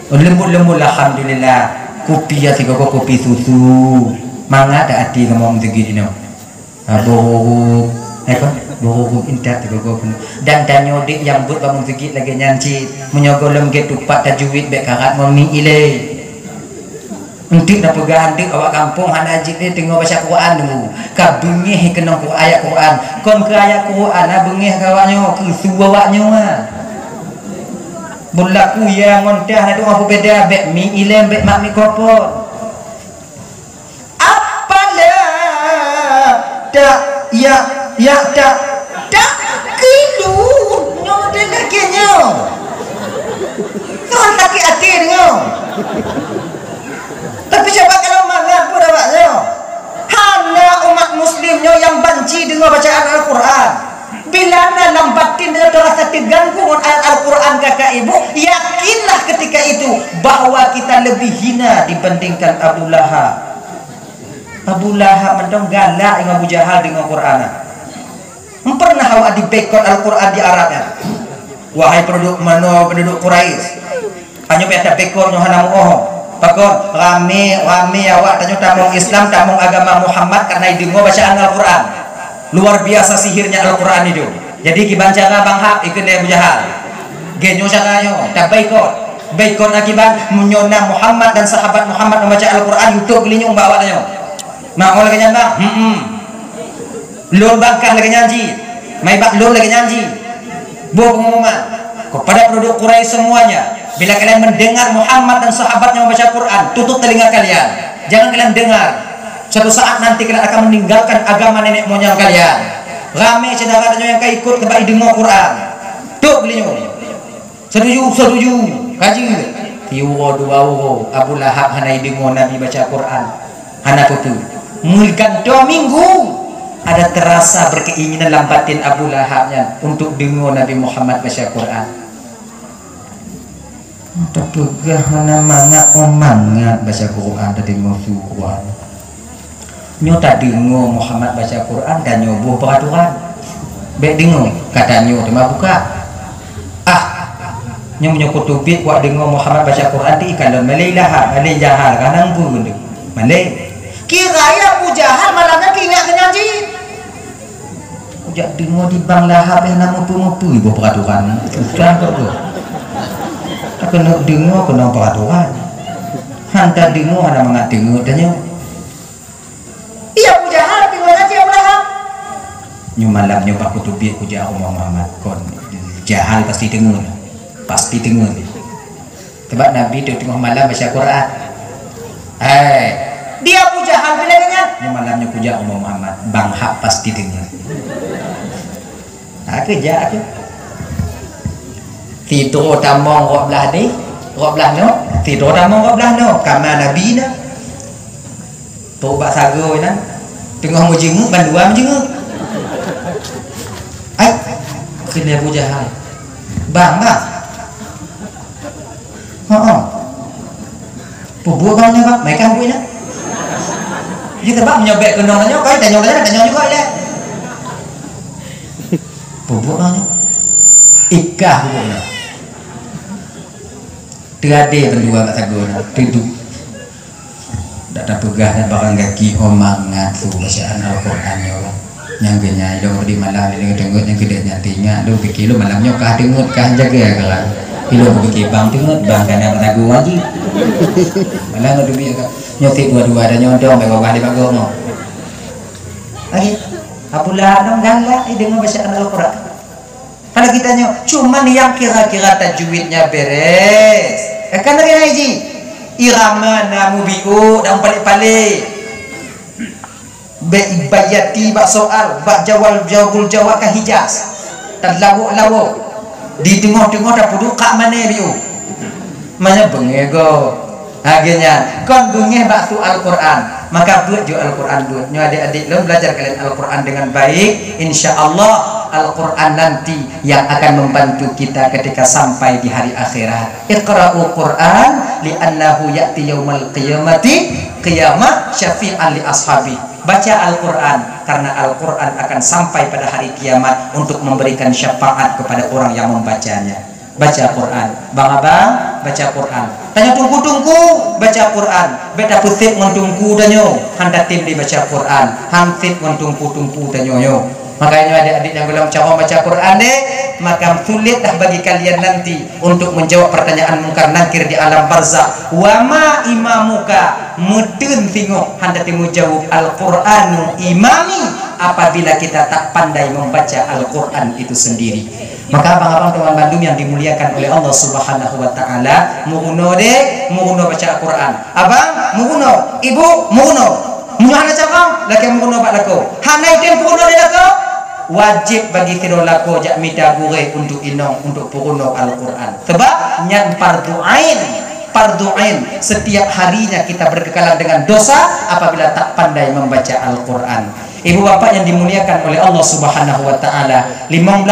Leumbot-leumbot, alhamdulillah. Kupi ya sigoe kupi susu. Mangat dak até kamoe meuseujid inoe. Ha, boh rhurup. Eh, kon? Boh rhurup intat sigoe keunoe. Dan tanyoe dek nyang beuet bak meuseujid lagèe nyan cit. Meunyoe gohlom gèt tupat tajwid bèk karat ngon mi ilèe. Enteuk na peugah, enteuk awak gampông hana jeuet lé teungoh baca Quran dulu. Ka beungèh keunong Qur-, ayat Quran. Kon keu ayat Quran na beungèh keu awak nyoe, keu su awak nyoe. Beulaku ya ngon tah na dua peubeda, bèk mi ilèe, bèk mat mikrofon. Apalah tak ya, ya tak, tak kilu nyoe deh lagèe nyoe. Nyoe sakét até deungoe. Tapi cuba kalau mangat pun awak nyoe. Hana umat muslim nyoe nyang banci deungoe bacaan Al-Quran. Bila na lam batin nyoe teurasa teuganggu ngon ayat Al-Quran kakak ibu, yakinlah ketika itu bahwa kita lebih hina dibandingkan Abu Lahab. Abu Lahab mantong galak ngon Abu Jahal deungoe Quran. Hana pernah awak diboikot Al-Quran di Arab nyan. Wahai penduduk manoe, penduduk Quraisy, tanyoe pih taboikot nyoe hana meuoh. Pakon? Ramé, ramé awak tanyoe tamong Islam, tamong agama Muhammad karena jideungoe bacaan Al-Quran. Luar biasa sihirnya Al-Quran itu. Jadi kiban cara Bang Hab ikut lé Abu Jahal. Geuh nyoe cara nyoe, taboikot. Boikot akibat meunyoe na Muhammad dan sahabat Muhammad membaca Al-Quran, YouTube geulinyueng bak awak tanyoe. Maoh lagèe nyan, Bang? Hmm. Lôn bangkah lagèe nyan jih. Maibak lôn lagèe nyan jih. Boh pengumuman kepada penduduk Quraisy semuanya, bila kalian mendengar Muhammad dan sahabatnya membaca Quran, tutup telinga kalian. Jangan kalian dengar. Suatu saat nanti kalian akan meninggalkan agama nenek moyang kalian. Ramé syedara tanyoe nyang ka ikut keubai deungoe Quran. Tok geulinyueng. Setuju, setuju. Kaji. Siuroe dua uroe Abu Lahab hana ideungoe Nabi baca Quran. Hana peue-peue. Meugantoe minggu, ada terasa berkeinginan lam batin Abu Lahab nyan untuk deungoe Nabi Muhammad baca Quran. Tapeugah hana mangat, oh mangat baca Quran, tadeungoe su Quran. Nyoe tadeungoe Muhammad baca Quran dan nyoe boh peraturan. Bèk deungoe, ka tanyoe teuma buka. Ah, nyoe meunyoe kuteubiet kuat deungoe Muhammad baca Quran di ikalon malèe Lahab, malèe Jahal, ka nang peue malèe. Kira ya Abu Jahal malam nyan teuingat keu nyan jih. Kujak deungoe di Bang Lahab hana meupeue-meupeue boh peraturan. Susah kok tu. Takeuneuk deungoe keunong peraturan. Han tadeungoe hana mangat deungoe tanyoe. Iya, Abu Jahal, tapi ngon aja Abu Lahab. Nyoe malam nyoe bak kuteubiet kujak rumoh Muhammad. Kon Jahal pasti deungoe. Pasti deungoe. Sebab Nabi tu teungoh malam baca Quran. Hai, di Abu Jahal bila nyan? Nyoe malam nyoe kujak rumoh Muhammad. Bang Hab pasti deungoe. Ha, keujak tu. Sidroe tamong rot blah ni, rot blah nyoe, sidroe tamong rot blah nyoe, kama Nabi na. Trok bak sagoe nyan, teungoh meujeungeuek, bandua meujeungeuek. Ai, kheun lé Abu Jahal, "Bang, bang." "Heeh." "Peubuet bang nyan, bang?" "Meuikah buet nyan." Nyan sabab meunyoe bèk keunong tanyoe, kai tanyoe, tanyoe, tanyoe juga ilèe. "Peubuet bang nyan?" "Ikah buet nyan." Teuadé bandua bak sagoe nyan, teuduek. Dak tapeugah dah barang gaki ho mangat su bacaan Al-Quran nyoe. Nyang keu nyan ilôn di malam ni deungoe-deungoe, nyang keu dek nyan teuingat, lôn pike lôn malam nyoe kah deungoe kah jaga kan. Ilôn pike bang deungoe, bang kana bak sagoe lagi. Malam tu biar ka. Nyoe tik dua-dua dah nyodong bak babah di bak gomo. Lagi. Apula dong galak, eh, deungoe bacaan Al-Quran. Kalau kita nyoe, cuman yang kira-kira tajwidnya beres. Eh, kan lagèe nyan ji. Irama na mubiu dan palék-palék. Bèk ibayati bak soal, bak jawab, jawabul jawab ka Hijaz. Talawok-lawok. Di teungoh-teungoh tapeuduek kak mané biu. Manyang beungéh gob. Lagèe nyan, kon beungéh bak su Al-Quran, maka beuet ju Al-Quran beuet. Nyoe adik-adik lôn belajar kalian Al-Quran dengan baik, insya Allah Al-Quran nanti yang akan membantu kita ketika sampai di hari akhirat. Iqra'ul Quran li'annahu ya'ti yaumal qiyamati qiyamah syafi'an li ashabi. Baca Al-Quran karena Al-Quran akan sampai pada hari kiamat untuk memberikan syafaat kepada orang yang membacanya. Baca Quran. Bang abang, baca Quran. Tanyoe teungku-teungku, baca Quran. Bèk tapeusép ngon teungku tanyoe, han tatem lé baca Quran, han sép ngon teungku-teungku tanyoe nyoe. Makanya adik-adik nyang golom carông baca Quran deh, maka sulit dah bagi kalian nanti untuk menjawab pertanyaan Mungkar Nakir di alam barzakh. Wa ma imamuka, meuteun singoh han tatem meujaweueb, Al-Quranu imami, apabila kita tak pandai membaca Al-Quran itu sendiri. Maka abang-abang teman bandum yang dimuliakan oleh Allah Subhanahu wa Ta'ala, meurunoe deh, meurunoe baca Al-Quran. Abang, meurunoe. Ibu, meurunoe. Meunyoe hana carông, lakèe meurunoe bak lakoe. Hana item peurunoe di lakoe, wajéb bagi sidroe lakoe jak mita gurèe untuk inong untuk peurunoe Al-Quran. Sebab nyan fardu ain. Fardu ain. Setiap harinya kita berkekalan dengan dosa apabila tak pandai membaca Al-Quran. Ibu bapak yang dimuliakan oleh Allah Subhanahu wa Ta'ala, limong blah